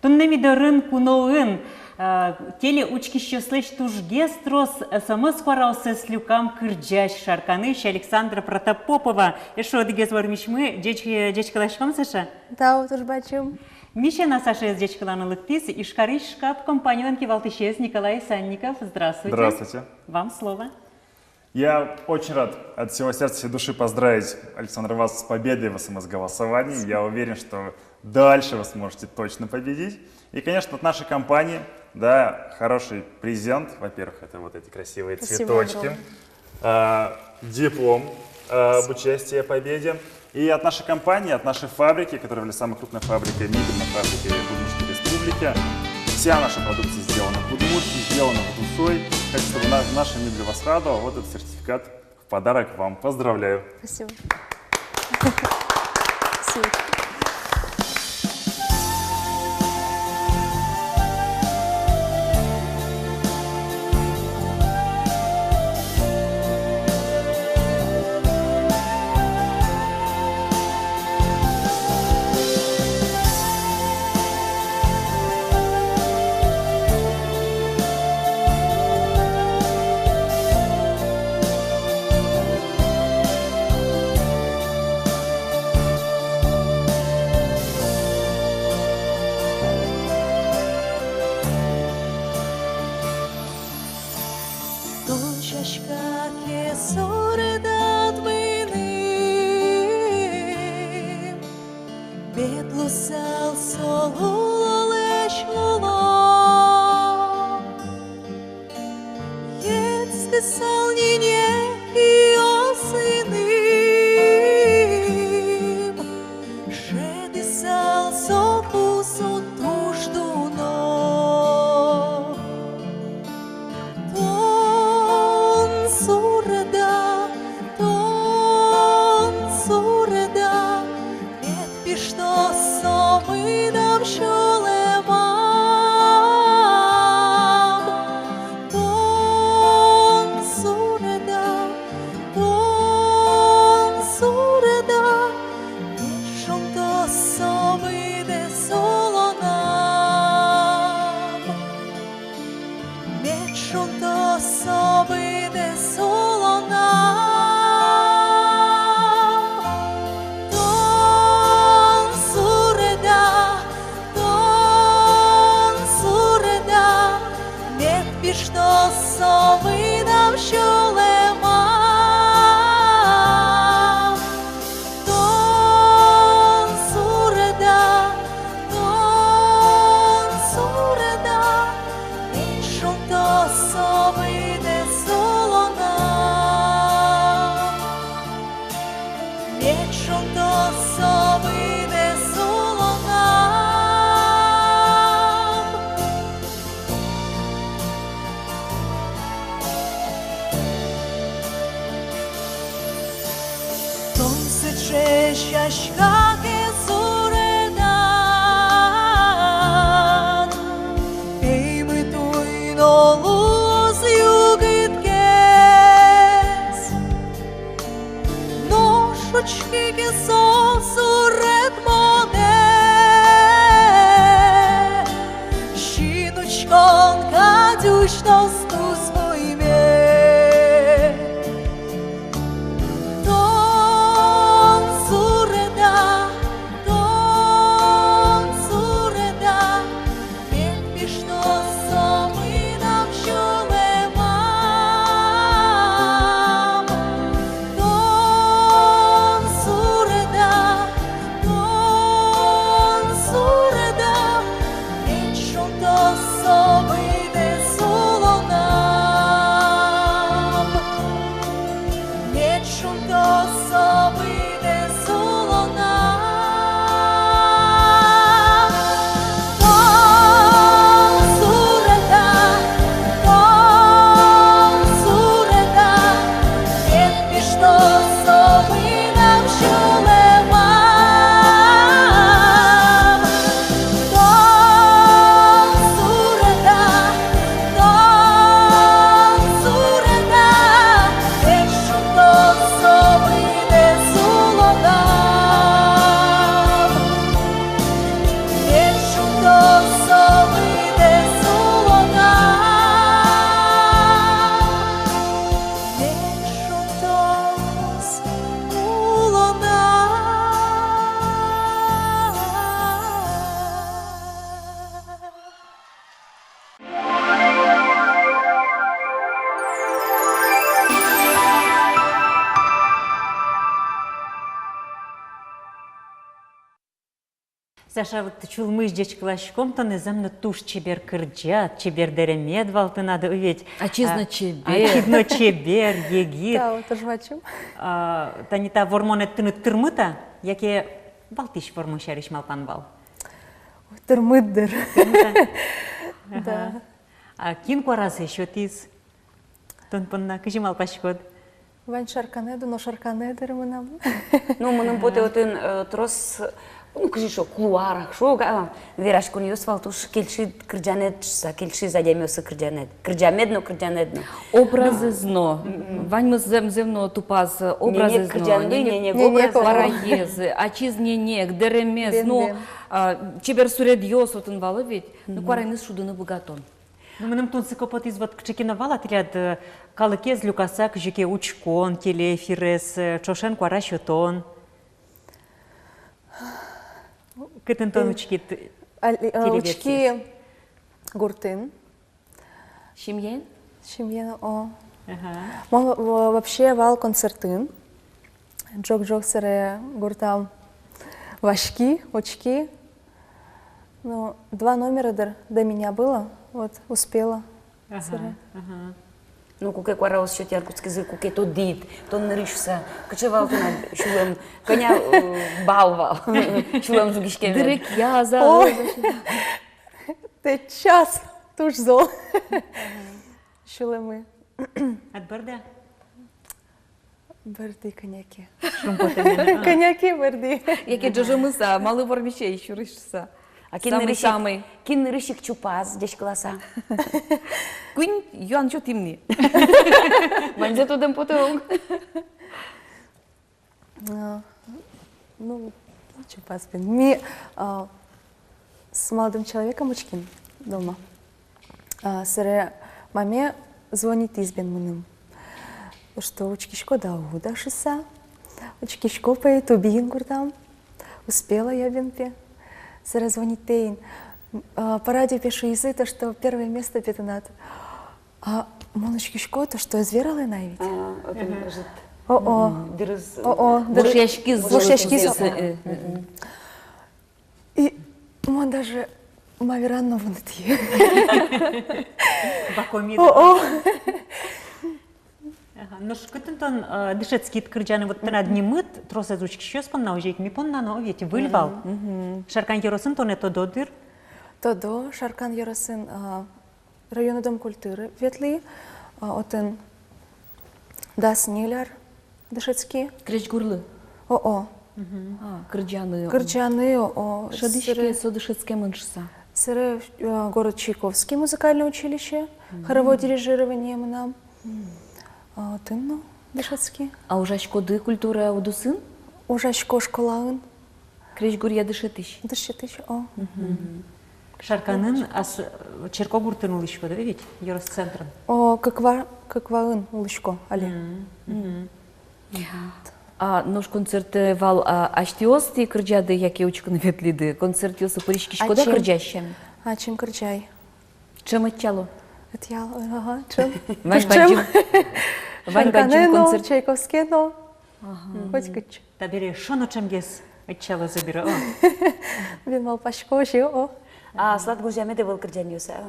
Туннэ ми дорын куноын, э, телеучкисьёслэсь тужгес трос СМС куараоссэс люкам кырӟась, Шарканысь Александра Протопопова. Эшшо одӥгез вормисьмы, ӟеч-, ӟечкыласьком, Саша. Тау, туж бадӟым. Миша но Сашаез ӟечкыланы лыктӥз Ижкарысь «Шкап» компаниялэн кивалтӥсез Николай Санников. Здравствуйте. Здравствуйте. Вам слово. Я очень рад от всего сердца и души поздравить, Александр, вас с победой в СМС-голосовании. Я уверен, что дальше вы сможете точно победить. И, конечно, от нашей компании, да, хороший презент. Во-первых, это вот эти красивые цветочки. Спасибо огромное. А, диплом, а, об участии, о победе. И от нашей компании, от нашей фабрики, которая является самой крупной фабрикой, мебельной фабрикой в Удмуртской Республике, вся наша продукция сделана в Удмуртии, сделана с душой. Хочу, чтобы на-, наша мебель вас радовала. Вот этот сертификат в подарок вам. Поздравляю. Спасибо. Спасибо. Тон сяська ке суредад мыным, мед луысал со лулолэсь луло. Ӟечкысал нине киосыным, шедьысал соку со туж дуно. Тон суреда, тон суреда, мед пиштоз со мынам сюлэмам. Тон суреда, тон суреда, мед шунтоз со быдэс улонам. Мед шунтоз со быдэс улонам. Тон суреда, тон суреда, мед пиштоз со мынам сюлэмам. Тон суреда, тон суреда, мед шунтоз со быдэс улонам. Мед шунтоз со быдэс улонам. Тон сыӵе сяська ке суредад, пеймыт уй но луоз югытгес. Нош учке ке со суред монэ, синучкон кадь усьтоз туспуйме. Саша, вот сюлмысь ӟечкыласьком тонэ, зэм но туж чебер кырӟад, чебер дэремед вал тынад, ведь. Ачиз но чебер. Ачиз но чебер, егит. Тау, туж бадӟым. А, тани та вормонэд тыныд тырмыт-а, яке валтӥсь вормон сярысь малпан вал? Тырмыт, дыр. Тырмыт-а? Да. Ага. А кин куаразэ сётӥз тон понна, кызьы малпаськод? Вань Шарканэ, дуно Шарканэ, дыр, мынам. Ну, мыным потэ, отын, э, трос, ну, кызьы шуо, кулуарах шуо, а, вераськонъёс вал, туж кельшиз кырӟанэд шуса, кельшиз адямиослы кырӟанэд. Кырӟамед но, кырӟанэд но. Образэз но. Мгм. Ваньмыз зэм, зэм но тупаз, э, образэз но. Ненег кырӟанды, ненег, ненег образ. Куараез, ачиз ненег, дэремез, бен, ну, бен. А, чебер суредъёс отын вал ведь. Ну, мгм, куараеныз шудыны быгатон. Ну, мыным тунсыко потӥз, вот кыӵе ке но вал-а тӥляд, э, калыкез люкаса кызьы ке учкон, телеэфирез, э, ӵошен куара сётон. Кытын тон учкид, э, телевизор? Учки гуртын. Семьяен? Семьяен, о. Ага. Мон во-, вообще вал концертын. Ӝог-ӝог сэре гуртам васьки, учки. Ну, два номера, дыр, до меня было, вот, успела. Ага, сэре. Ага. Ну, куке куараос сётъян кутскизы, куке тодӥд, тон нырысь шуса, кыӵе вал тынад сюлэм, кӧня, э, балл вал сюлэм жугиськемед? Дырекъяз-а? О! Тэтчаз туж зол. Сюлэмы. Ад бӧрды-а? Бӧрды, кӧня ке. Шумпотэмын, а. Кӧня ке бӧрды. Яке ӝожомыса, малы вормисе, сюрысь шуса. А кин нырысь ик, самый, самый, кин нырысь ик чупаз ӟечкыласа? Куинь юан сётӥм ни. Ваньзэ тодэм потэ ук. А, ну, чупаз бен. Ми, а, с молодым человеком учким дома. А, сэре маме звонитӥз бен мыным, что учкиськод-а, уд-а шуса. Учкисько, пе, ютубын гуртам. Успела я бен, пе. Сэре звонитэ ини. А, по радио, пе, шуизы, то, что первое место, пе, тынад. А мон учкисько, то, что ӧз вералэ на ведь. А, отын ӧжыт. О-о. Мгм. Дырыз. О-о, дыр-, вошъяськиз. Вошъяськиз, о-о. Э, э, э. Мгм. И мон даже ма вераны но вунэтӥ. Бакомид. О-о. Ага. Нош кытын тон, э, дышетскид кырӟаны, вот тынад нимыд тросэз учкисьёс понна, озьы ик ми понна но, ведь выль вал. Мгм. Шаркан ёросын тонэ тодо, дыр? Тодо, Шаркан ёросын, а, районный дом культуры ветлӥ, а, отын дас ньыль ар дышетски. Крезьгурлы? О-о. Мгм. А, кырӟаны, о. Кырӟаны, о-о. Шӧдӥське, сэре со дышетскемын шуса. Сэре, э, город Чайковский музыкальное училище, мгм, хоровое дирижирование мынам. Мгм. А, отын но дышетски. А ужаськоды культура удысын? Ужасько школаын. Крезьгуръя дышетӥсь? Дышетӥсь, о. Мгм. Шарканын, ас-, Черкогуртын улӥськоды ведь, ёрос центрын? О, Кыква-, Кыкваын улӥсько али. Мгм. Мгм. А, нош концертэ вал, а, асьтэос тӥ кырӟады яке учкыны ветлӥды? Концертъёсы пыриськиськоды-а кырӟась сямен? Ачим кырӟай. Ӵем ӧтчало? Ӧтчало, ага, ӵем. Вань бадӟым, вань бадӟым концерт. Шарканэ но, Чайковские но. Ага. Котькытчы. Табере шоно ӵемгес ӧтчало зэбиро, о. Бен малпасько, озьы, о. А аслад гожъямед-а ӧвӧл кырӟанъёс, а?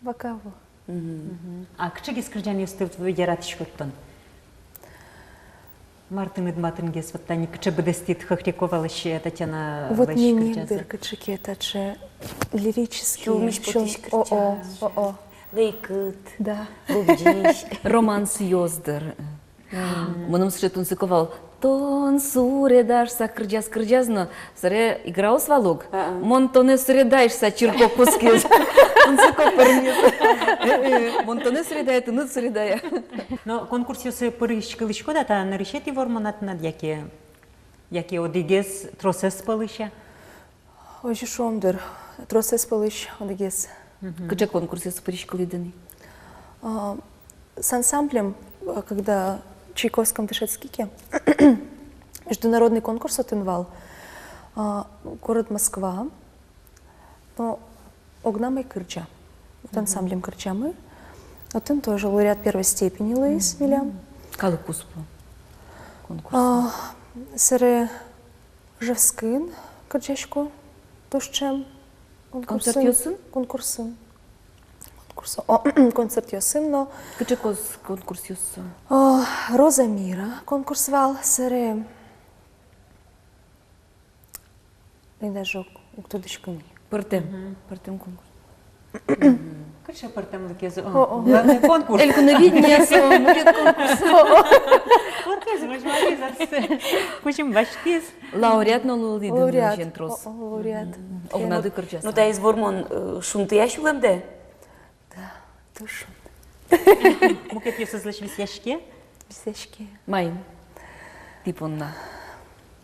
Пока ӧвӧл. Мгм. Мгм. А кыӵегес кырӟанъёсты яратӥськод тон? Мар тыныд матынгес, вот тани кыӵе быдэстӥд Хохряковалэсь, э, Татьяналэсь кырӟанзэ? Вот ненег, дыр, кыӵе ке таӵе лирический. Сюлмысь потӥсь кырӟан. О-о, о-о. Лэйкыт. Да. Лобӟись. Романсъёс, дыр. Мгм. Мыным сыӵе тунсыко вал, тон суреда шуса кырӟаз, кырӟаз но, сэре играос вал ук. А-а. Мон тонэ суредай шуса чирко кутскиз. Тунсыко пӧрмиз. Мон тонэ суредая, тыныд суредая. Но конкурсъёсы пыриськылӥськод-а, та нырысетӥ вормон-а тынад, яке, яке одӥгез тросэз пӧлысь-а? Озьы шуом, дыр, тросэз пӧлысь одӥгез. Мгм. Кыӵе конкурсъёсы пыриськылӥды ни? А, с ансамблем, а, когда Чайковском дышетски ке, международный конкурс отын вал, а, город Москва, но огнам ӧй кырӟа. Вот ансамблем кырӟамы. Отын тоже лауреат первой степени луиз милям. Калык куспо конкурс. А, сэре Ижевскын кырӟасько. Туж ӵем конкурсын. Концертъёсын? Конкурсын. Конкурс, о, концертъёсын но. Кыӵе кос-, конкурсъёс со? О, «Роза мира» конкурс вал, собере. Мон даже уг, уг тодӥськы ни. Пӧртэм. Мгм. Пӧртэм конкурс. Мгм. Кыӵе пӧртэмлыкез? О, о. Главное, конкурс. Элькуновидение со, мукет конкурс. О, о. Пӧртэм, возьматӥз, кузьым басьтӥз. Лауреат но луылӥды. Лауреат. Нырысен трос. О, о, лауреат. Мгм. Огнады кырӟаса. Ну, таиз вормон, э, шунтыя сюлэмдэ? Да, туж шунт. Мукетъёсызлэсь висъяське? Висъяське. Маин? Тӥ понна.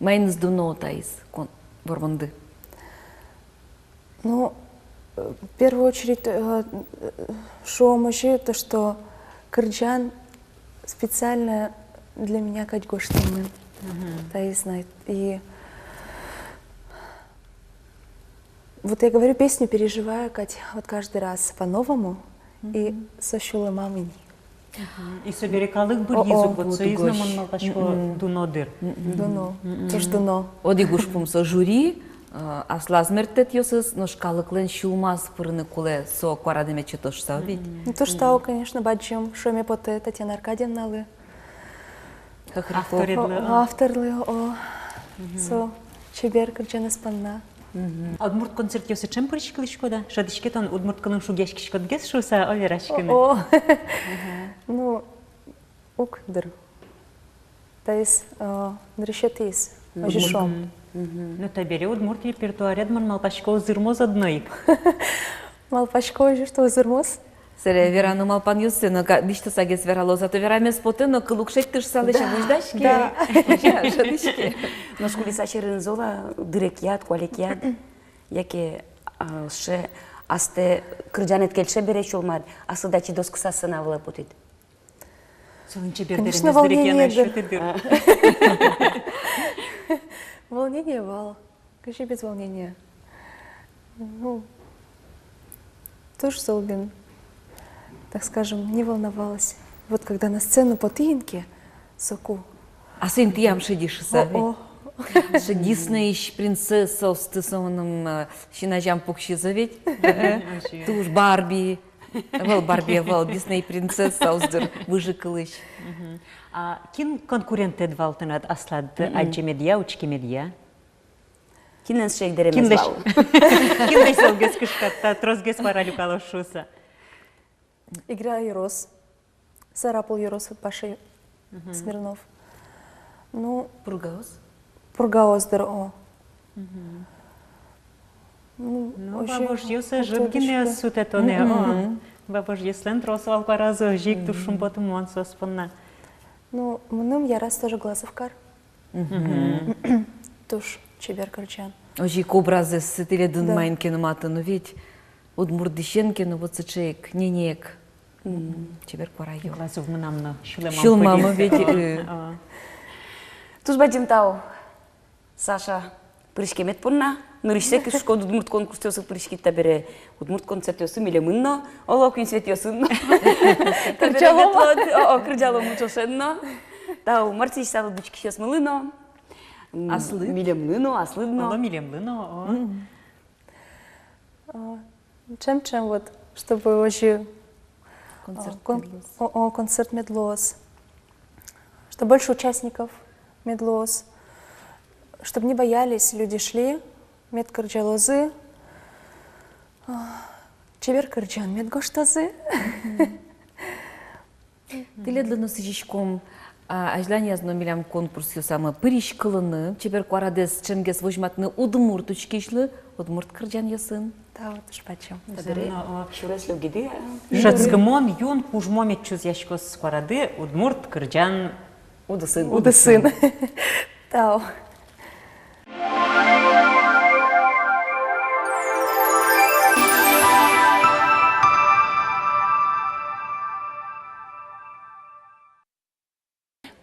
Маиныз дуно таиз, кон-, вормонды? Ну, э, в первую очередь, э, э, шуом озьы, то, что кырӟан специально для меня кадь гожтэмын. Мгм. Таиз на, и вот я говорю, песню переживаю кадь вот каждый раз по-новому, и со сюлэмам ини. Мгм. И собере калык быръиз ук, вот соиз но, мон малпасько, дуно дыр. Дуно, туж дуно. Одӥг ужпум со жюри, э, аслаз мертэтъёсыз, нош калыклэн сюлмаз пырыны кулэ со куарадэм ӵошатыса ведь. Ну, туж тау, конечно, бадӟым шуэме потэ Татьяна Аркадьевналы. Хохрякова. Авторлы, о, а. Авторлы, о. Мгм. Со чебер кырӟанэз понна. Мгм. А удмурт концертъёсы ӵем пыриськылӥськод-а? Шӧдӥське, тон удмурт кылын шугъяськиськодгес шуыса, о, вераськыны. О, о. Ага. Ну, уг дыр. Таиз, э, нырысетӥез, озьы шуом. Мгм. Ну, табере удмурт репертуаред, мон малпасько, узырмоз одно ик. Малпасько озьы, что узырмоз. Собере верано малпанъёссэ но ка-, дӥсьтысагес верало, зато верамез потэ но, кыл уг шедьтыш, солэсь возьдаське. Да. Шӧдӥське. Нош кулэса сьӧрын зол-а дырекъяд, куалекъяд, яке, а, сыӵе астэ кырӟанэд кельше бере сюлмад, аслыд ачид оскыса сцена вылэ потӥд? Солэн чебер дэремез дырекъян ай сётэ дыр. Конечно, волнение вал. Кызьы без волнения? Ну, тоже зол бен, так скажем, не волновалась. Вот когда на сцену потӥ ини ке, соку. А со интыям шедьы шуыса ведь. О, о. Со Диснейысь принцессаосты, со мыным, э, син азям пуксизы ведь. Мгм. Туж Барби. Ӧвӧл Барби, ӧвӧл, Дисней принцессаос дыр, выжыкылысь. Мгм. А кин конкурентэд вал тынад аслад адӟемедъя, учкемедъя? Кинлэн сыӵе ик дэремез вал? Кинлэсь, кинлэсь золгес кышкатод, тросгес куара люкалоз шуыса? Игра ёрос. Сарапул ёрос, вот Паша Смирнов. Ну, Пургаос? Пургаос дыр, о. Мгм. Ну, ну, вообще, Вавожъёс ӧжыт гинэ сутэ тонэ, о. Мгм. Вавожъёслэн трос вал куаразы, озьы ик туж шумпотымон соос понна. Ну, мыным яраз тоже Глазов кар. Мгм. Туж чебер кырӟан. Озьы ик образэз тӥледын маин ке но матын, ну ведь, удмурт дӥсен ке но, вот сыӵе ик, ненег. Мгм. Чебер куара ё. Глазов мынам но сюлмамы. Сюлмамы ведь, э. Ага. Туж бадӟым тау, Саша, пыриськемед понна. Нырысьсэ ке шуиськод, удмурт конкурсъёсы пыриськид, табере удмурт концертъёсы милемын но, оло, куинь светъёсын но. Кырӟалом. Табере ветлод, о, о, кырӟалом ӵошен но. Тау, мар сӥзьысалыд учкисьёсмылы но. М, аслыд? Милемлы но, аслыд но. Оло, милемлы но, о. Мгм. А, ӵем-ӵем вот, чтобы озьы, а, концерт кон-, мед луоз. О, о, концерт мед луоз. Чтобы больше участников мед луоз. Чтобы не боялись, люди шли, мед кырӟалозы. А, чебер кырӟан мед гожтозы. Мгм. Тӥледлы но сӥзиськом, а, азьланяз но милям конкурсъёсамы пыриськылыны, чебер куарадэс ӵемгес возьматыны удмурт учкисьлы удмурт кырӟанъёсын. Тау, туж бадӟым. Табере но, о, сюрес лёгиды, а? Шӧдскымон юн кужмо мед чузъяськоз куарады удмурт кырӟан удысын. Удысын. Удысын. Тау.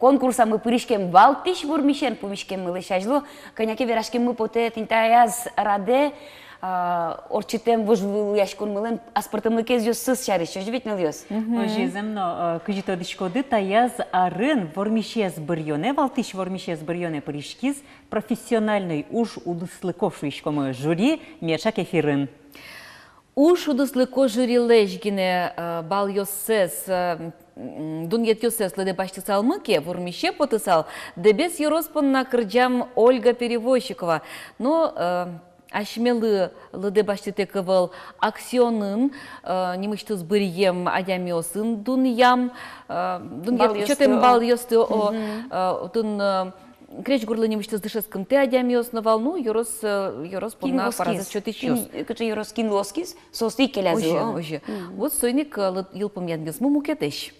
конкурсамы пыриськем валтӥсь вормисен пумиськеммылэсь азьло, кӧня ке вераськеммы потэ тӥни таяз радэ, а, ортчытэм вожвылъяськонмылэн аспӧртэмлыкезъёсыз сярысь, озьы ведь, нылъёс? Мгм. Озьы, зэм но, э, кызьы тодӥськоды, таяз арын вормисез быръёнэ, валтӥсь вормисез быръёнэ пыриськиз профессиональной уж удыслыко шуиськомы жюри меӵак эфирын. Уж удыслыко жюрилэсь гинэ, э, балъёссэс, э, м, дунъетъёссэс лыдэ басьтысалмы ке, вормисе потысал Дэбес ёрос понна кырӟам Ольга Перевозчикова. Но, э, асьмелы лыдэ басьтытэк ӧвӧл, «Аксионын», э, нимысьтыз быръем адямиосын дунъям, э, дунъет-, балъёсты, сётэм о. Балъёсты, о, мгм, э, отын, э, крезьгурлы нимысьтыз дышетскымтэ адямиос но вал, ну, ёрос, э, ёрос понна куаразэс сётӥсьёс. Кин, кыӵе ёрос, кинлы оскиз, соосты ик келязы. Озьы, о. Озьы. Мгм. Вот соин ик, э, лы-, йылпумъянъёсмы мукетысь.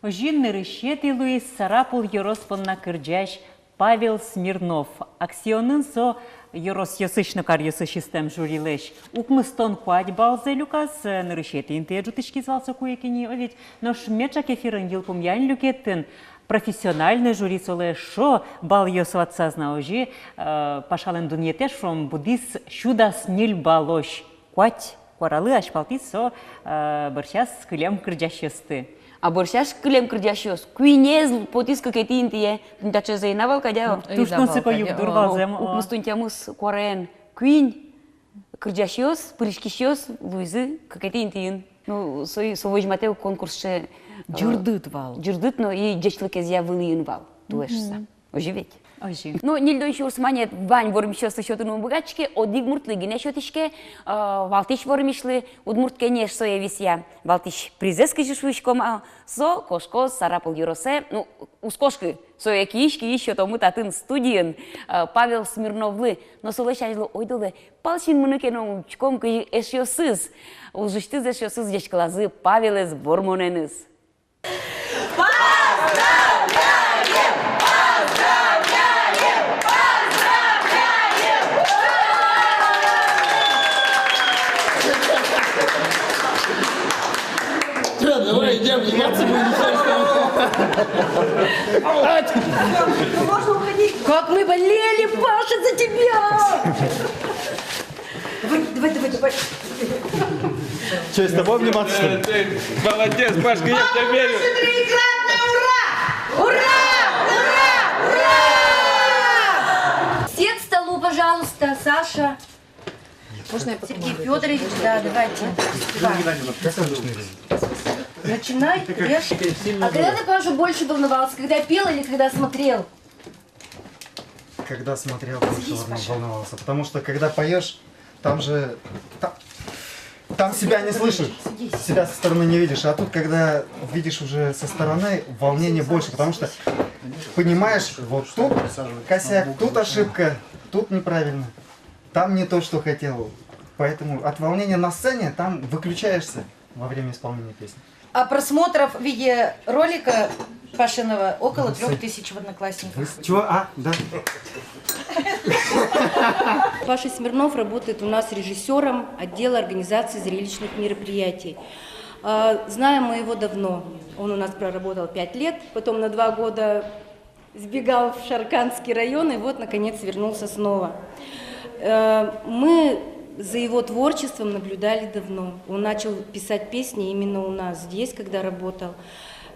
Озьы нырысетӥ луиз Сарапул ёрос понна кырӟась Павел Смирнов. «Аксионын» со ёросъёсысь но каръёсысь ыстэм жюрилэсь укмыстон куать баллзэ люказ, э, нырысетӥ интые ӝутӥськиз вал со куке ини, о ведь. Нош меӵак эфирын йылпумъян люкетын профессиональной жюри солы эшшо балъёс ватсаз на, озьы, э, Пашалэн дунъетэз, шуом, будӥз сю дас ньыль баллозь. Куать куаралы азьпалтӥз со, э, бӧрсяз кылем кырӟасьёсты. А бӧрсяз кылем кырӟасьёс куинез потӥз кыкетӥ интые. Тӥни таӵезэ ӧй на вал кадь-а? М, туж тунсыко югдур вал, зэм, о. Укмыстон тямыс куараен куинь кырӟасьёс, пыриськисьёс луизы кыкетӥ интыын. Ну, со, со возьматэ конкурс сыӵе, э, ӟырдыт вал. Ӟырдыт но и ӟечлыкезъя вылӥын вал, туэ шуса. Мгм. Озьы ведь? Озьы. Ну, ньыльдон сюрс манет вань вормисьёслы сётыны ум быгатӥське, одӥг муртлы гинэ сётӥське, э, валтӥсь вормисьлы. Удмурт Кенеш сое висъя. Валтӥсь призэз, кызьы шуиськом, а, со кошкоз Сарапул ёросэ, ну, уз кошкы, сое киысь-киысь сётомы татын студиын, э, Павел Смирновлы. Но солэсь азьло ойдолэ пал синмыны ке но учком, кызьы эшъёсыз, ужысьтыз эшъёсыз ӟечкылазы Павелэз вормонэныз. Поздравляем! Поздравляем! Поздравляем! Всё, давай идём, ебаться будем, всё, что. Можно уходить. Как мы болели, Паша, за тебя! Давай, давай, давай, давай. Чё, с тобой обниматься, что ли? Э, ты молодец, Пашка, я в тебя верю. Паша, троекратное ура! Ура! Ура! Ура! Все к столу, пожалуйста, Саша. Можно я потом? Сергей Фёдорович, да, давайте. Начинай, режь. А когда ты, Паша, больше волновался, когда пел или когда смотрел? Когда смотрел, больше волновался. Потому что, когда поёшь, там же, та-, там себя не слышишь. Садись. Себя со стороны не видишь. А тут, когда видишь уже со стороны, волнение больше, потому что понимаешь, вот тут косяк, тут ошибка, тут неправильно. Там не то, что хотел. Поэтому от волнения на сцене там выключаешься во время исполнения песни. А просмотров видеоролика Пашиного около трёх тысяч в Одноклассниках. Чего? А, да. Паша Смирнов работает у нас режиссёром отдела организации зрелищных мероприятий. А, знаем мы его давно. Он у нас проработал пять лет, потом на два года сбегал в Шарканский район и вот, наконец, вернулся снова. Э, мы за его творчеством наблюдали давно. Он начал писать песни именно у нас, здесь, когда работал.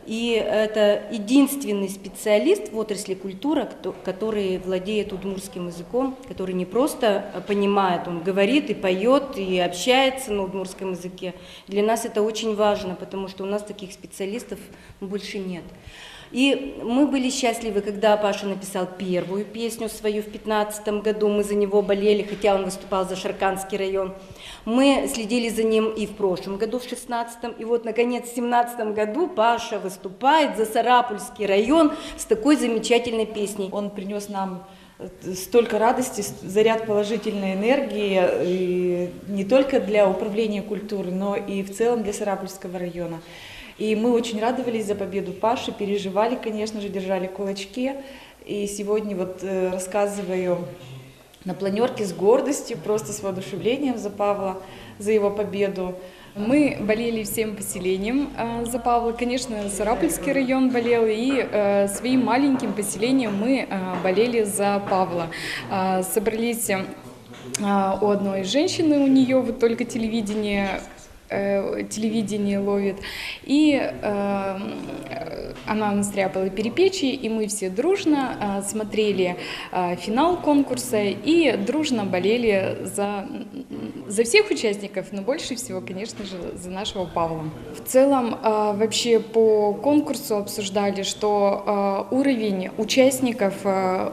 И это единственный специалист в отрасли культуры, кто, который владеет удмуртским языком, который не просто, э, понимает, он говорит и поёт, и общается на удмуртском языке. Для нас это очень важно, потому что у нас таких специалистов больше нет. И мы были счастливы, когда Паша написал первую песню свою в пятнадцатом году. Мы за него болели, хотя он выступал за Шарканский район. Мы следили за ним и в прошлом году, в шестнадцатом. И вот, наконец, в семнадцатом году Паша выступает за Сарапульский район с такой замечательной песней. Он принёс нам столько радости, с-, заряд положительной энергии, и не только для управления культуры, но и в целом для Сарапульского района. И мы очень радовались за победу Паши, переживали, конечно же, держали кулачки. И сегодня вот, э, рассказываю на планёрке с гордостью, просто с воодушевлением за Павла, за его победу. Мы болели всем поселением, а, за Павла. Конечно, Сарапульский район болел, и, э, своим маленьким поселением мы, а, болели за Павла. А, собрались, а, у одной женщины, у неё вот только телевидение, э, телевидение ловит. И, э, она настряпала перепечи, и мы все дружно, а, смотрели, а, финал конкурса и дружно болели за, за всех участников, но больше всего, конечно же, за нашего Павла. В целом, а, вообще по конкурсу обсуждали, что, а, уровень участников, а,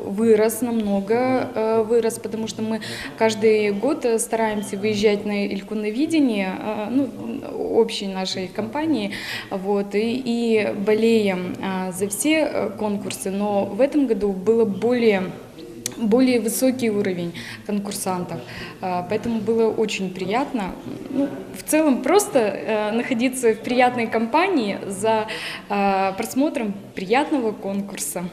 вырос намного, а, вырос, потому что мы каждый год, э, стараемся выезжать на Элькуновидение, а, ну, общей нашей компании, вот, и, и болеем, а, за все, э, конкурсы, но в этом году было более, более высокий уровень конкурсантов, а, поэтому было очень приятно. Ну, в целом, просто, э, находиться в приятной компании за, а, просмотром приятного конкурса.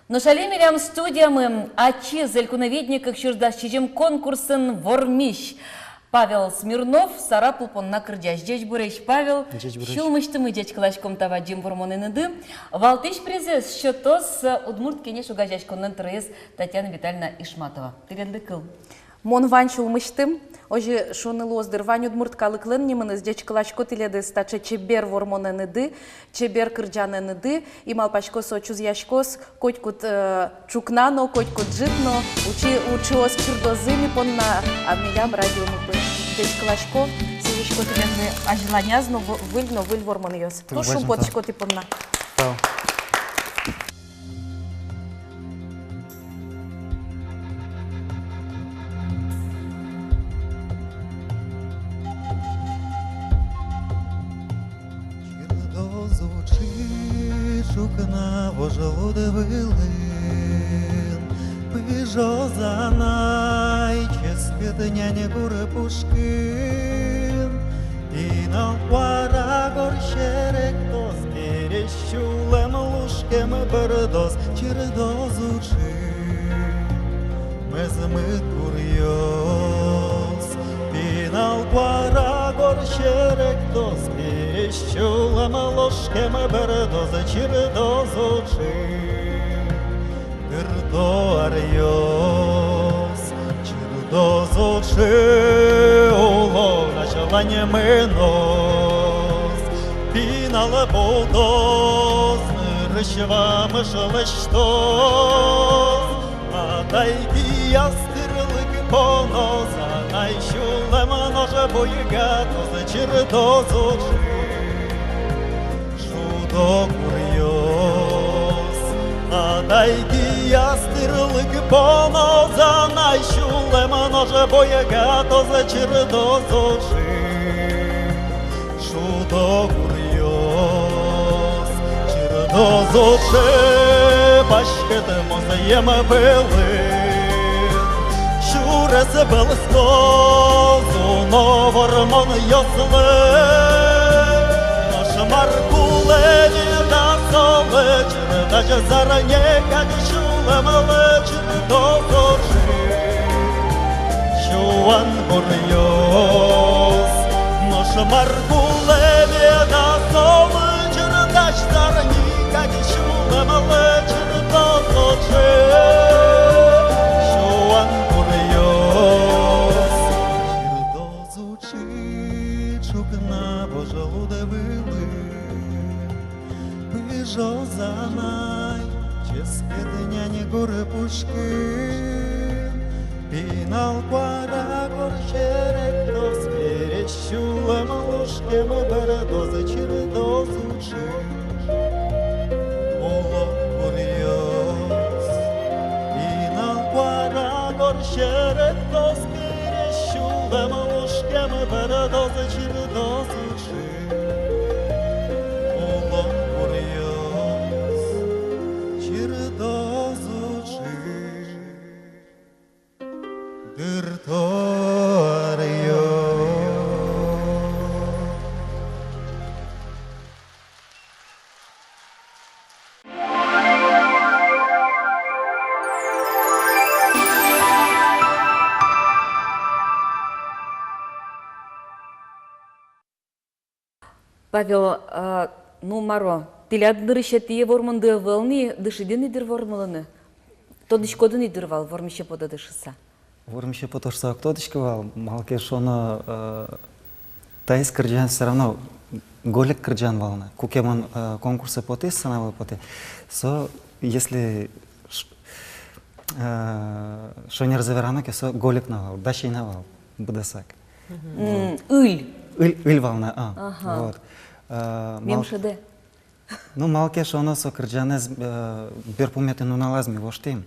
Нош али милям студиямы ачиз Элькуновидение кык сюрс дас сизьым конкурсын вормись Павел Смирнов, Сарапул понна кырӟась. Ӟечбуресь, Павел. Ӟечбуресь. Сюлмысьтымы ӟечкыласьком та бадӟым вормонэныды. Валтӥсь призэз сётоз, э, Удмурт Кенеш огазеяськонлэн тӧроез Татьяна Витальевна Ишматова. Тӥледлы кыл. Мон вань сюлмысьтым, озьы шуыны луоз дыр, вань удмурт калыклэн нимыныз ӟечкыласько тӥледыз таӵе чебер вормонэныды, чебер кырӟанэныды, и малпасько, со чузъяськоз котькуд, э, ӵукна но, котькуд ӝыт но, учи, учыоз чирдозы ми понна, а милям радиомы пыр. Ӟечкыласько, сӥзисько тӥледлы азьланяз но в-, выль но выль вормонъёс. Туж шумпотӥсько тӥ понна. Тау. Чирдоз уӵы ӵукна вожвылды вылын, пыжоз анай ческыт нянь гур пушкын. Пинал куара гор серектоз, пересь сюлэм лушкем бӧрдоз, чирдоз уӵы мӧзмыт гуръёс. Пинал куара гор серектоз, пересь сюлэм лушкем бӧрдоз, чирдоз уӵы. Дырто аръёс, чирдоз уӵы, улон азьлань мыноз. Пинал будоз, нырысь вамыш лэсьтоз. Атай кияз тӥрлык поноз, анай сюлэм нош буйгатоз, чирдоз уӵы. Шудо гуръёс, адай кияз тӥрлык поноз, анай сюлэм нош буйгатоз, чирдоз уӵы. Шудо гуръёс, чирдоз уӵы, паськыт музъем вылын. Сюрес бӧлскоз уно вормонъёслы. Нош мар кулэ меда солы, чирдась зарни кадь сюлэмлы, чирдоз уӵы. Сюан гуръёс, нош мар кулэ меда солы, чирдась зарни кадь сюлэмлы, чирдоз уӵы. Сюан гуръёс, чирдоз уӵы ӵукна вожвылды вылын. Пыжоз анай ческыт нянь гур пушкын. Пинал куара гор серектоз, пересь сюлэм лушкем бӧрдоз, чирдоз уӵы. Улон гуръёс, пинал куара гор серектоз, пересь сюлэм лушкем бӧрдоз, чирдоз уӵы. Улон гуръёс, чирдоз уӵы. Дырто аръёс. Павел, а, ну, мар-о, тӥляд нырысетӥ вормонды ӧвӧл ни, дышиды ни дыр вормылыны? Тодӥськоды ни дыр вал, вормисе потоды шуыса? Вормисе пото шуыса уг тодӥськы вал, малы ке шуоно, э, таиз кырӟан всё равно гольык кырӟан вал на. Куке мон, э, конкурсэ потӥ, сцена вылэ потӥ, со, если ш-, э, шонерзэ верано ке, со гольык на вал, дась ӧй на вал быдэсак. М, ыль. Ыль, ыль вал на, а. Ага. Вот. Э, мем мал-, шӧдэ. Ну, малы ке шуоно, со кырӟанэз, э, берпуметӥ нуналаз ми воштӥм.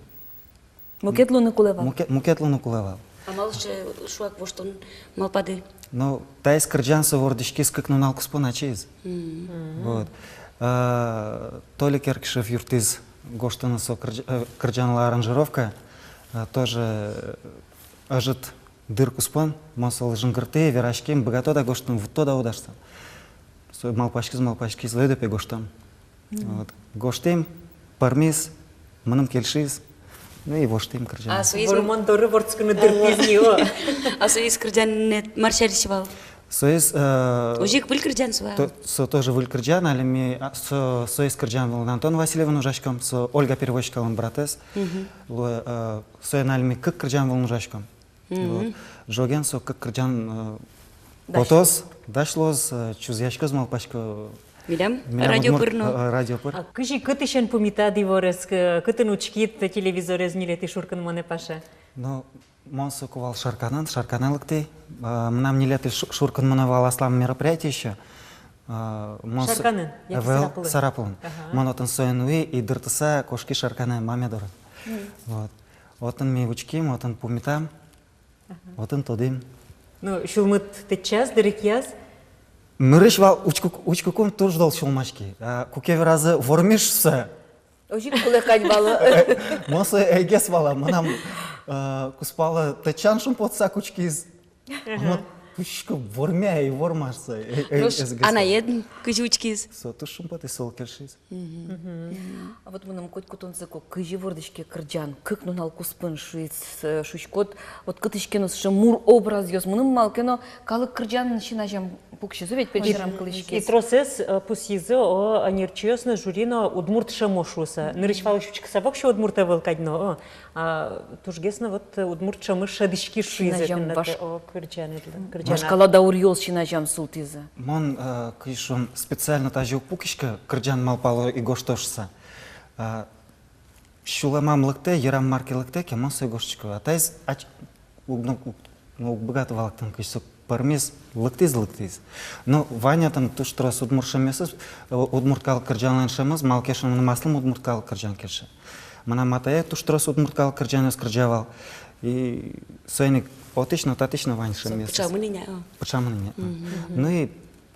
Мукет луыны кулэ вал. Муке-, мукет луыны кулэ вал. А малы сыӵе шуак воштон малпады? Ну, таиз кырӟан со вордӥськиз кык нунал куспын ачиз. Мгм. Вот. А, Толик Эркишев юрттӥз гожтыны со кырӟ-, э, кырӟанлы аранжировка, э, тоже, э, ӧжыт дыр куспын, мон солы жингыртӥ, вераським, быгато-а гожтыны, вуттод-а, уд-а шуса. Со малпаськиз, малпаськиз, лэдэ, пе, гожтом. Мгм. Вот. Гожтӥм, пӧрмиз, мыным кельшиз, ну и воштӥм кырӟан. А соиз вормон доры вордскыны дыртӥз ни, о. А соиз кырӟанэд мар сярысь вал? Соиз, э, озьы ик выль кырӟан со вал? То-, со тоже выль кырӟан, али ми, а, со, соиз кырӟан вылын Антон Васильевен ужаськом, со Ольга Перевозчиковалэн братэз. Мгм. Луэ, э, соин али ми кык кырӟан вылын ужаськом. Мгм. Вот. Ӝоген со кык кырӟан, э, дась потоз, дась луоз, э, чузъяськоз, малпасько. Милям, милям радио удмурт-, пыр но. Э, радио пыр. А кызьы, кытысен пумитад иворез, к-, кытын учкид телевизорез ньылетӥ шуркынмонэ, Паша? Ну, мон соку вал Шарканын, Шарканэ лыктӥ. Э, мынам ньылетӥ шу-, шуркынмонэ вал аслам мероприятие ещё. Э, мон со-, Шарканын, яке ӧвӧл, Сарапулын? Сарапулын. Ага. Мон отын соин вуи, и дыртыса кошки Шарканэ, маме доры. Мгм. Вот. Отын ми учким, отын пумитам. Ага. Отын тодӥм. Ну, сюлмыд тэтчаз, дырекъяз? Нырысь вал учку-, учкыкум туж зол сюлмаськи. А, куке веразы «вормиз» шуса. Озьы ик кулэ кадь вал. Мон сое ӧйгес вала, мынам, э, кузпалы тэтчан шумпотыса учкиз. Ага. Мон учкы, ворме-а, ӧй ворма шуса. Э, э, нош эсгес вал. Анаед кызьы учкиз? Со туж шумпотӥз, солы кельшиз. Мгм. Мгм. А вот мыным котьку тон соку, кызьы вордӥське кырӟан, кык нунал куспын шуиз, э, шуиськод, вот кытысь ке но сыӵе мур образъёс, мыным малы ке но калык кырӟанын син азям пуксизы ведь, пельсьырам кылӥськиз. И тросэз, э, пусйизы, о, ӧнерчиос но, жюри но, удмурт шӧмо шуыса. Нырысь валысь учкыса, воксё удмурт ӧвӧл кадь но, о. А тужгес но вот, э, удмурт шӧмы шӧдӥськиз шуизы. Син азям тыныд, ваш-, о, кырӟанэдлы, кырӟанад. Вашкала дауръёс син азям султӥзы. Мон, э, кызьы шуом, специально тазьы уг пукиськы, кырӟан малпало и гожто шуса. А, сюлэмам лыктэ, йырам мар ке лыктэ ке, мон сое гожтӥсько. А таиз ач-, уг, ну, уг, ну, уг быгаты валэктыны, кызьы со пӧрмиз, лыктӥз, лыктӥз. Ну, вань отын туж трос удмурт шӧмъёсыз, э, удмурт калык кырӟанлэн шӧмыз, малы ке шуоно, мыным аслым удмурт калык кырӟан кельше. Мынам атае туж трос удмурт калык кырӟанъёс кырӟа вал. И соин ик отысь но, татысь но вань шӧмъёсыз. Пыӵамын ини, а? Пыӵамын ини, а. Мгм. Ну и,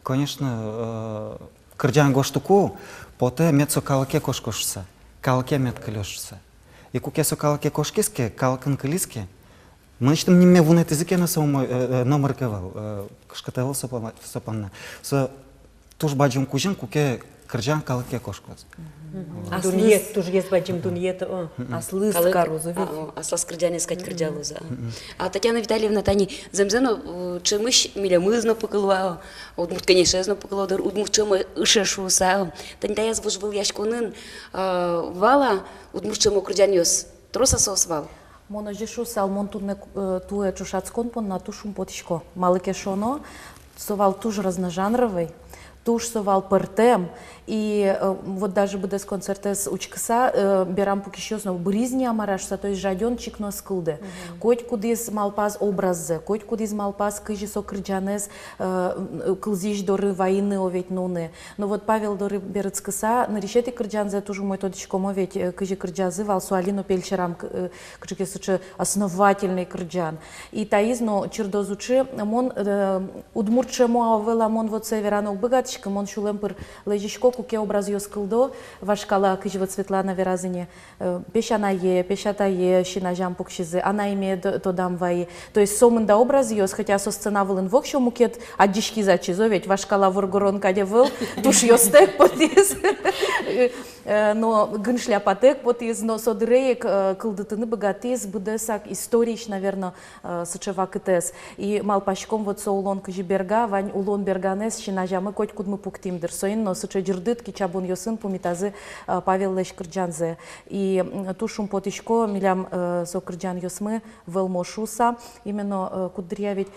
конечно, э, кырӟан гожтыку, потэ, мед со калыке кошкоз шуса, калыке мед кылёз шуса. И куке со калыке кошкиз ке, калыкын кылиз ке, мынэсьтым нимме вунэтӥзы ке но, со умой, э, э, номыр ке вал, э, кышкыт ӧвӧл со понна, со понна. Со туж бадӟым кузьым, куке кырӟан калыке кошкоз. Мгм. Вот. Аслыз. Дунъет, тужгес бадӟым дунъет, о. Мгм. Аслыз карозы ведь. А, о, аслаз кырӟанэз кадь кырӟалозы, а. Мгм. А, Татьяна Витальевна, тани зэмзэ но, э, ӵемысь милемыз но пыкыло, а, Удмурт Кенешез но пыкыло дыр, удмурт ӵем ыше шуыса, а. Тани таяз вожвылъяськонын, э, вал-а удмурт ӵемо кырӟанъёс? Трос-а соос вал? Мон озьы шуысал, мон туннэ, э, туэ ӵошатскон понна туж шумпотӥсько. Малы ке шуоно, со вал туж разножанровый, туж со вал пӧртэм. И, э, вот даже быдэс концертэз учкыса, э, берам пукисьёс но: быриз ни-а, мар-а шуса, то есть жадён чик но ӧз кылды. Мгм. Котькудӥз малпаз образзэ, котькудӥз малпаз, кызьы со кырӟанэз, э, м, кылзӥсь доры вайыны, о ведь, нуны. Но вот Павел доры берытскыса, нырысетӥ кырӟанзэ туж умой тодӥськом, о ведь, э, кызьы кырӟазы вал, со али но пельсьырам к-, э, кыӵе ке сыӵе основательный кырӟан. И таиз но чирдоз уӵы, мон, э, удмурт ӵемо-а, ӧвӧл-а, мон вот сое вераны уг быгатӥськы, мон сюлэм пыр лэзисько, куке образъёс кылдо, вашкала, кызьы вот Светлана вераз ини, э, песянае, песятае син азям пуксизы, анайме д-, тодам вайи. То есть сомында образъёс, хотя со сцена вылын воксё мукет адӟиськиз ачиз, о ведь, вашкала воргорон кадь ӧвӧл, тушъёстэк потӥз. Э, но гын шляпатэк потӥз, но со дыре ик, э, кылдытыны быгатӥз быдэсак историысь, наверно, э, сыӵе вакытэз. И малпаськом, вот со улон кызьы берга, вань улон берганэз син азямы коть кудмы пуктӥм, дыр, соин но сыӵе ӟырдыт кичабонъёсын пумитазы, э, Павеллэсь кырӟанзэ. И, м, туж шумпотӥсько, милям, э, со кырӟанъёсмы вӧлмо шуыса, именно, э, куддыръя ведь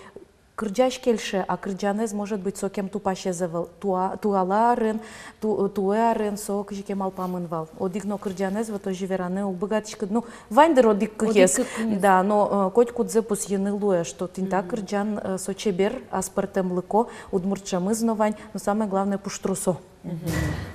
кырӟась кельше, а кырӟанэз, может быть, сокем тупасез ӧвӧл. Туа-, туала арын, ту-, туэ арын со кызьы ке малпамын вал. Одӥг но кырӟанэз вот озьы вераны уг быгатӥськы. Ну, вань, дыр, одӥг-кыкез. Одӥг-кыкез. Да, но, э, котькудзэ пусйыны луэ, что тӥни та кырӟан, э, со чебер, аспӧртэмлыко, удмурт сямыз но вань, но самое главное, пуштросо.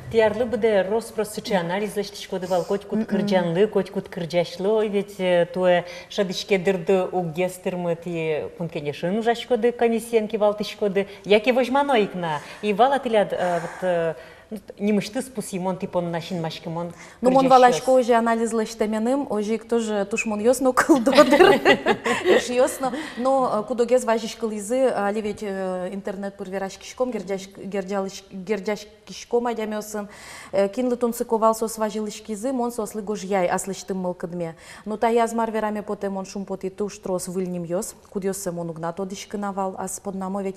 Тӥ арлы быдэ рос-прос сыӵе анализ лэсьтӥськоды вал котькуд кырӟанлы, котькуд кырӟасьлы, ой, ведь, э, туэ шӧдӥське дырды уг гес тырмы, тӥ Кун Кенешын ужаськоды, комиссиен кивалтӥськоды, яке возьмано ик на, и вал-а тӥляд, э, вот, э, ну, нимысьтыз пусйымон тӥ понна, синмаськымон? Ну, мон кырӟасьёс. Валасько, озьы анализ лэсьтэменым, озьы ик тоже тушмонъёс но кылдо, дыр, эшъёс но. Но, э, кудогез вазиськылӥзы, али ведь, э, интернет пыр вераськиськом, герӟась-, герӟалысь-, герӟась- киськом адямиосын, э, кинлы тунсыко вал, соос вазиськылӥзы, мон соослы гожъяй аслэсьтым мылкыдме. Но таяз мар вераме потэ, мон шумпотӥ, туж трос выль нимъёс, кудъёссэ мон уг на тодӥськы на вал ас поннамо, ведь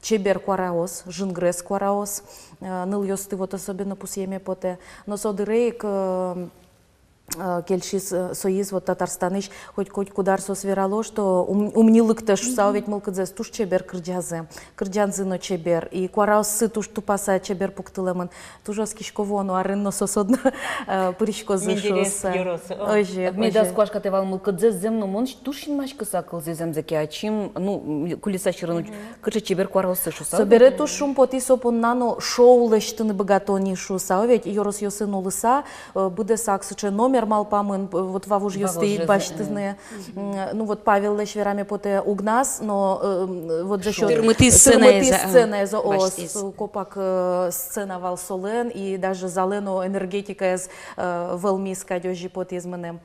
чебер куараос, жингрес куараос, э, нылъёсты вот особенно пусъеме потэ. Но со дыре ик, э, э, кельшиз, э, соиз вот Татарстанысь, хоть, котькуд ар соос верало, что ум-, ум ни лыктэ шуса, ведь мылкыдзэс туж чебер кырӟазы, кырӟанзы но чебер, и куараоссы туж тупаса чебер пуктылэмын. Туж оскисько, вуоно арын но соос одно, э, пыриськозы шуса. Менделеевск ёрос, о. Озьы, медаз озьы. Куашкатэ вал мылкыдзэс, зэм но, мон туж синмаськыса кылзӥ, зэмзэ ке, ачим, ну, м, кулиса сьӧрын уч-, кыӵе чебер куараоссы шуса. Собере туж шумпотӥ со понна но шоу лэсьтыны быгато ни шуса, ведь ёросъёсын улыса, э, быдэсак сыӵе номер малпамын, э, вот вавожъёсты ик басьтыны. Вавожъёсты. М, ну вот Павеллэсь вераме потэ, уг на, но, э, м, вот за счёт... Тырмытӥ сценаез, тырмытӥ сценаез, о, басьтӥз. Копак, э, сцена вал солэн, и даже залэ но энергетикаез, э, вӧлмиз кадь, озьы потӥз мыным.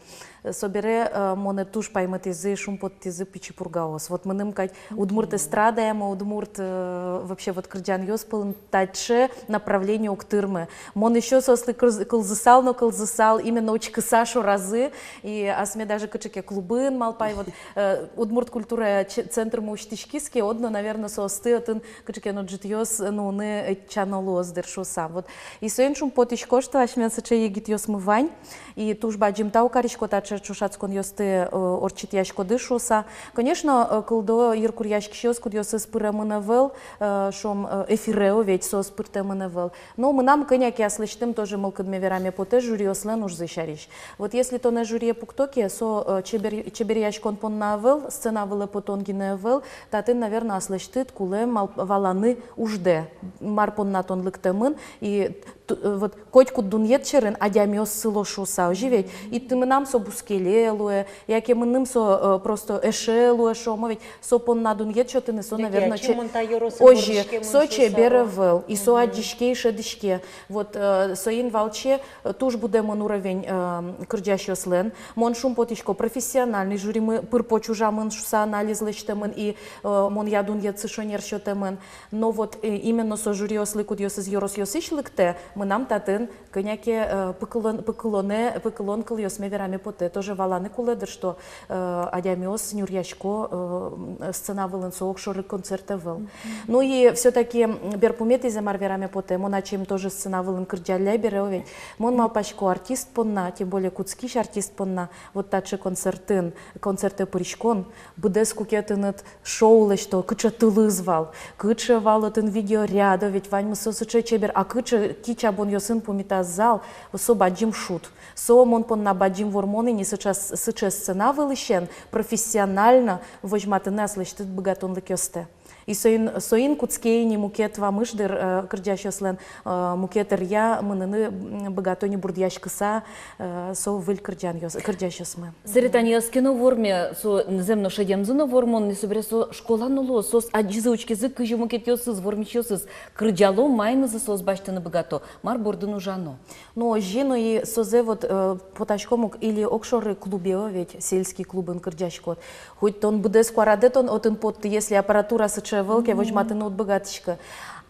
Собере, э, монэ туж паймытӥзы, шумпоттӥзы Пичи Пургаос. Вот мыным кадь удмурт эстрадаямы, удмурт, э, вообще вот кырӟанъёс пӧлын таӵе направление уг тырмы. Мон ещё соослы кылз-, кылзысал но кылзысал, именно учкыса шоразы. И асме даже кыӵе ке клубын, малпай, вот, э, удмурт культура ч-, центрмы усьтӥськиз ке, одно, наверно, соосты отын кыӵе ке но ӝытъёс нуыны ӧтчано луоз, дыр, шуса. Вот. И соин шумпотӥсько, что асьмелэн сыӵе егитъёсмы вань. И туж бадӟым тау карисько таӵе ӵошатсконъёсты, э, ортчытъяськоды шуса. Конечно, э, кылдо йыркуръяськисьёс, кудъёсыз пыремын ӧвӧл, э, шуом, э, эфире, о, ведь соос пыртэмын ӧвӧл. Но мынам кӧня ке аслэсьтым тоже мылкыдме вераме потэ жюриослэн ужзы сярысь. Вот если тонэ жюрие пукто ке, со, э, чебер-, чеберъяськон понна ӧвӧл, сцена вылэ потон гинэ ӧвӧл, татын, наверно, аслэсьтыд кулэ мал-, валаны уждэ, мар понна тон лыктэмын, и т-, э, вот котькуд дунъет сьӧрын адямиос сыло шуса, озьы ведь. И ты мынам со бускеле луэ, яке мыным со, э, просто эше луэ, шуом, ведь со понна дунъет сётыны, со, наверно, озьы, со чебер ӧвӧл, и со адӟиське, и шӧдӥське. Вот, э, соин валче, э, туж будэмын уровень, э, кырӟасьёслэн. Мон шумпотӥсько, профессиональный жюримы пыр-поч ужамын шуса анализ лэсьтэмын, и, э, монъя дунъетсы шонер сётэмын. Но вот, э, именно со жюриослы, кудъёсыз ёросъёсысь лыктэ, мынам татын кӧня ке, э, пыкылон, пыкылонэ, пыкылон кылъёсме вераме потэ. Тоже валаны кулэ, дыр, что, э, адямиос нюръясько, э, сцена вылын, со огшоры концерт ӧвӧл. Ну и всё-таки, м, берпуметӥзэ мар вераме потэ, мон ачим тоже сцена вылын кырӟалляй бере, о, ведь. Мон малпасько, артист понна, тем более кутскись артист понна, вот таӵе концертын, концертэ пыриськон, быдэс куке тыныд шоу лэсьто, кыӵе тылыз вал, кыӵе вал отын видеоряд, о, ведь ваньмыз со сыӵе чебер, а кыӵе кичабонъёсын пумитаз зал, со бадӟым шуд. Со мон понна бадӟым вормон ини, сыӵе с-, сыӵе сцена вылысен профессионально возьматыны аслэсьтыд быгатонлыкъёстэ. И соин, соин кутске ини мукет вамыш, дыр, э, кырӟасьёслэн, э, мукет ӧръя мыныны, м, быгато ни бурдъяськыса, э, со выль кырӟанъёс-, кырӟасьёсмы. Сэре тани ӧз ке но ворме, со зэм но шедемзы но вормон ни, собере со школа но луоз, соос адӟизы, учкизы, кызьы мукетъёсыз, вормисьёсыз кырӟало, маинызы соос басьтыны быгато, мар бордын ужано. Ну, озьы но и созэ вот, э, потаськом ук, или огшоры клубе, о, ведь, сельский клубын кырӟаськод. Хоть тон быдэс куарадэ тон отын потты, если аппаратура сыӵе ӧвӧл ке, возьматыны уд быгатӥськы.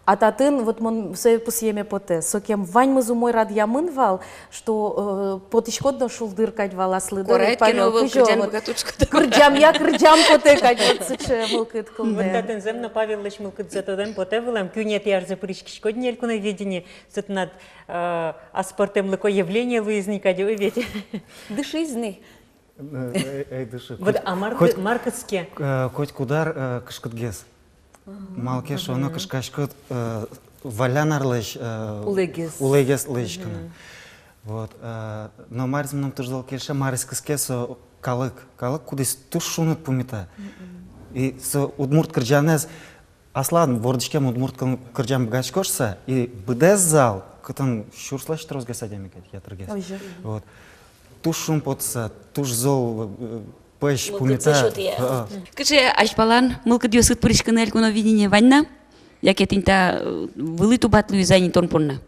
А татын, вот мон сое пусъеме потэ, сокем ваньмыз умой радъямын вал, что, э, потӥськод но шулдыр кадь вал аслыд. Куарайтке но, Павел, ӧвӧл, кызьы кырӟан вот быгатӥськод. Кырӟамъя кырӟам потэ кадь, вот сыӵе мылкыд кылдэ. Вот татын зэм но Павеллэсь мылкыдзэ тодэм потэ вылэм, куинетӥ арзэ пыриськиськод ни «Элькуновидение», со тынад, э, аспӧртэмлыко явление луиз ни кадь, ой, ведь. Дышиз ни. Э, э, э, дыши. Вот, а мар ке-, мар кыске? Коть, э, котькуд ар, э, кышкытгес. Мгм. Малы ке шуоно, кышкаськод, э, валлян арлэсь, э, улэйгес, улэйгес лэзиськыны. Мгм. Вот, э, но марзэ мыным туж зол кельше, марзэ кыске, со калык, калык, кудӥз туж шуныт пумита. Мгм. И со удмурт кырӟанэз, аслад вордӥськем удмурт кыр-, кырӟан быгатӥсько шуса, и быдэс зал, кытын сюрслэсь тросгес адями кадь, ятыргес. Озьы. Вот. Туж шумпотыса, туж зол, э, пӧсь пумита. Мылкыдзэ сётэ. А, а. Кыӵе азьпалан мылкыдъёсыд пыриськыны «Элькуновидение» вань на? Яке тӥни та, э, вылӥ тубат луиз-а ни тон понна?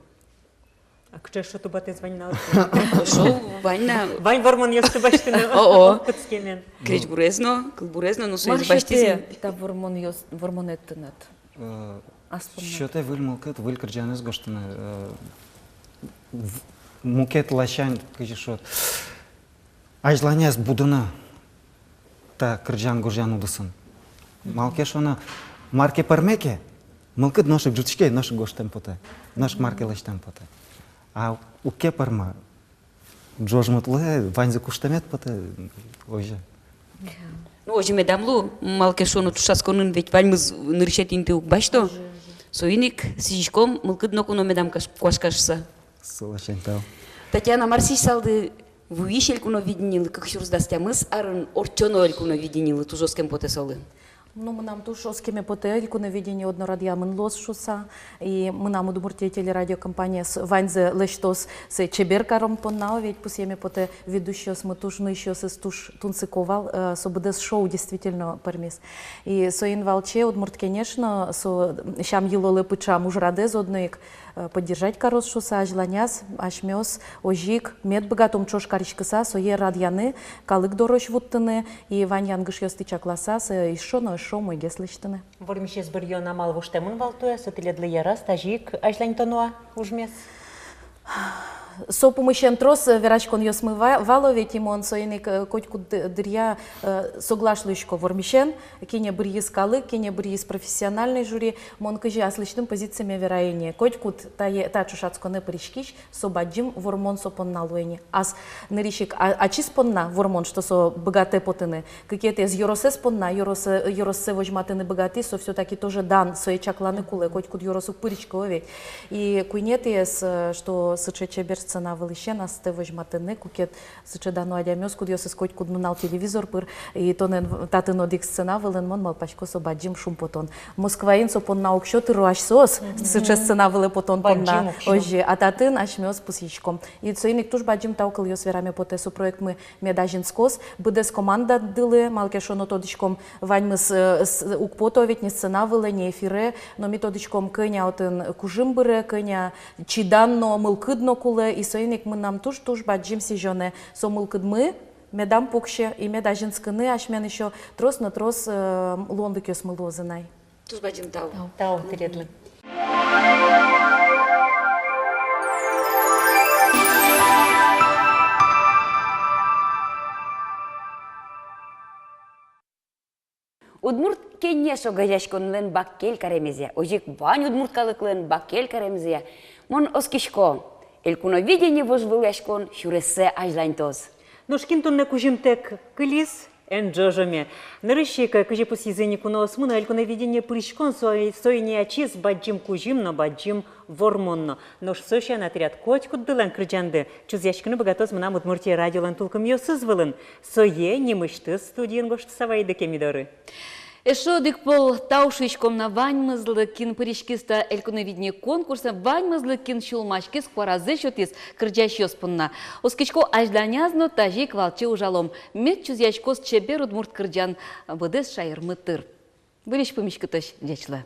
А кыӵе эшшо тубатэз вань на? Эшшо вань на. Вань вормонъёсты басьтыны. О-о. Кутскемен. Крезьгурез но, кылбурез но, ну, соиз басьтӥз. Мар сётэ та вормонъёс, вормонэд тынад? Э, ас понна. Сётэ выль мылкыд, выль кырӟанъёс гожтыны, э, в-, мукет ласянь, кызьы шуод, азьланяз будыны та кырӟан-гожъян удысын. Малы ке шуоно, мар ке пӧрме ке, мылкыд нош ик ӝутӥське, нош ик гожтэм потэ, нош ик мар ке лэсьтэм потэ. А уг ке пӧрмы, ӝожмыт луэ, ваньзэ куштэмед потэ, озьы. Ну, озьы медам лу, малы ке шуоно, тушаськонын ведь ваньмыз нырысетӥ инты уг басьто. Озьы, озьы. Соин ик сӥзиськом, мылкыд ноку но медам куаш-, куашкашса. Со ласянь тау. Татьяна, мар сӥзьысалды вуись «Элькуновидениелы», кык сюрс дас тямыс арын ортчоно «Элькуновидениелы», туж оскем потэ солы? Ну, мынам туж оскеме потэ, «Элькуновидение» одно радъямын луоз шуса, и «Мынам Удмуртие» телерадиокомпания с-, ваньзэ лэсьтоз сое чебер карон понна, о, ведь пусъеме потэ, ведущийёсмы туж, нуисьёсыз туж тунсыко вал, э, со быдэс шоу действительно пӧрмиз. И соин валче «Удмурт кенеш» но со сям-йылолы пыӵам ужрадэз одно ик, э, поддержать кароз шуса, азьланяз асьмеос озьы ик мед быгатом ӵош кариськыса сое радъяны, калык дорозь вуттыны и вань янгышъёсты чакласа, сое эшшо но эшшо умойгес лэсьтыны. Вормисез быръён амал воштэмын вал туэ, со тӥледлы яраз, тазьы ик азьланьтоно-а ужмес? Со пумысен трос, э, вераськонъёсмы ва-, вал, о, ведь, и мон соин ик, э, котькуд ды-, дыръя, э, соглаш луисько вормисен, кинэ быръиз калык, кинэ быръиз профессиональной жюри, мон кызьы аслэсьтым позициме верай ини. Котькуд тае, та ӵошатсконэ пыриськись, со бадӟым вормон со понна луэ ини. Ас нырысь ик а-, ачиз понна вормон, что со быгатэ потыны. Кыкетӥез ёросэз понна, ёросэ-, ёроссэ возьматыны быгатӥз, со всё-таки тоже дан, сое чакланы кулэ, котькуд ёрос уг пыриськы, о ведь. И куинетӥез, э, что сыӵе чебер сцена вылысен астэ возьматыны, куке сыӵе дано адямиос, кудъёсыз котькуд нунал телевизор пыр, и тонэн в-, татын одӥг сцена вылын, мон малпасько, со бадӟым шумпотон. Москваын со понна уксё тыро асьсэос, сыӵе сцена вылэ потон понна. Бадӟым уксё. Озьы, а татын асьмеос пусйиськом. И соин ик туж бадӟым тау кылъёс вераме потэ, со проектмы мед азинскоз быдэс командадылы, малы ке шуоно, тодӥськом, ваньмыз, э, с-, уг пото ведь ни сцена вылэ, ни эфире, но ми тодӥськом, кӧня отын кужым быре, кӧня чидан но, мылкыд но кулэ, и соин ик мынам туж-туж бадӟым сӥзёнэ: со мылкыдмы медам пуксьы, и мед азинскыны асьмен ещё трос но трос, э, луонлыкъёсмы луозы на ай. Туж бадӟым тау. Тау. Тау тӥледлы. «Удмурт кенеш» огазеяськонлэн бакель каремезъя, озьы ик вань удмурт калыклэн бакель каремезъя, мон оскисько, «Элькуновидение» вожвылъяськон сюрессэ азьланьтоз. Нош кин туннэ кузьымтэк кылиз, эн ӝожоме. Нырысь ик, кызьы пусйизы ини куноосмы но, «Элькуновидение» пыриськон со, со ини ачиз бадӟым кузьым но, бадӟым вормон но. Нош со сяна, тӥляд котькуддылэн кырӟанды чузъяськыны быгатоз «Мынам Удмуртие» радиолэн тулкымъёсыз вылын. Сое нимысьтыз студиын гожтыса вайиды ке ми доры. Эшшо одӥг пол тау шуиськом на ваньмызлы, кин пыриськиз та «Элькуновидение» конкурсэ, ваньмызлы, кин сюлмаськиз, куаразэ сётӥз кырӟасьёс понна. Оскисько, азьланяз но тазьы ик валче ужалом. Мед чузъяськоз чебер удмурт кырӟан быдэс шаермы тыр. Выльысь пумиськытозь, ӟечлы.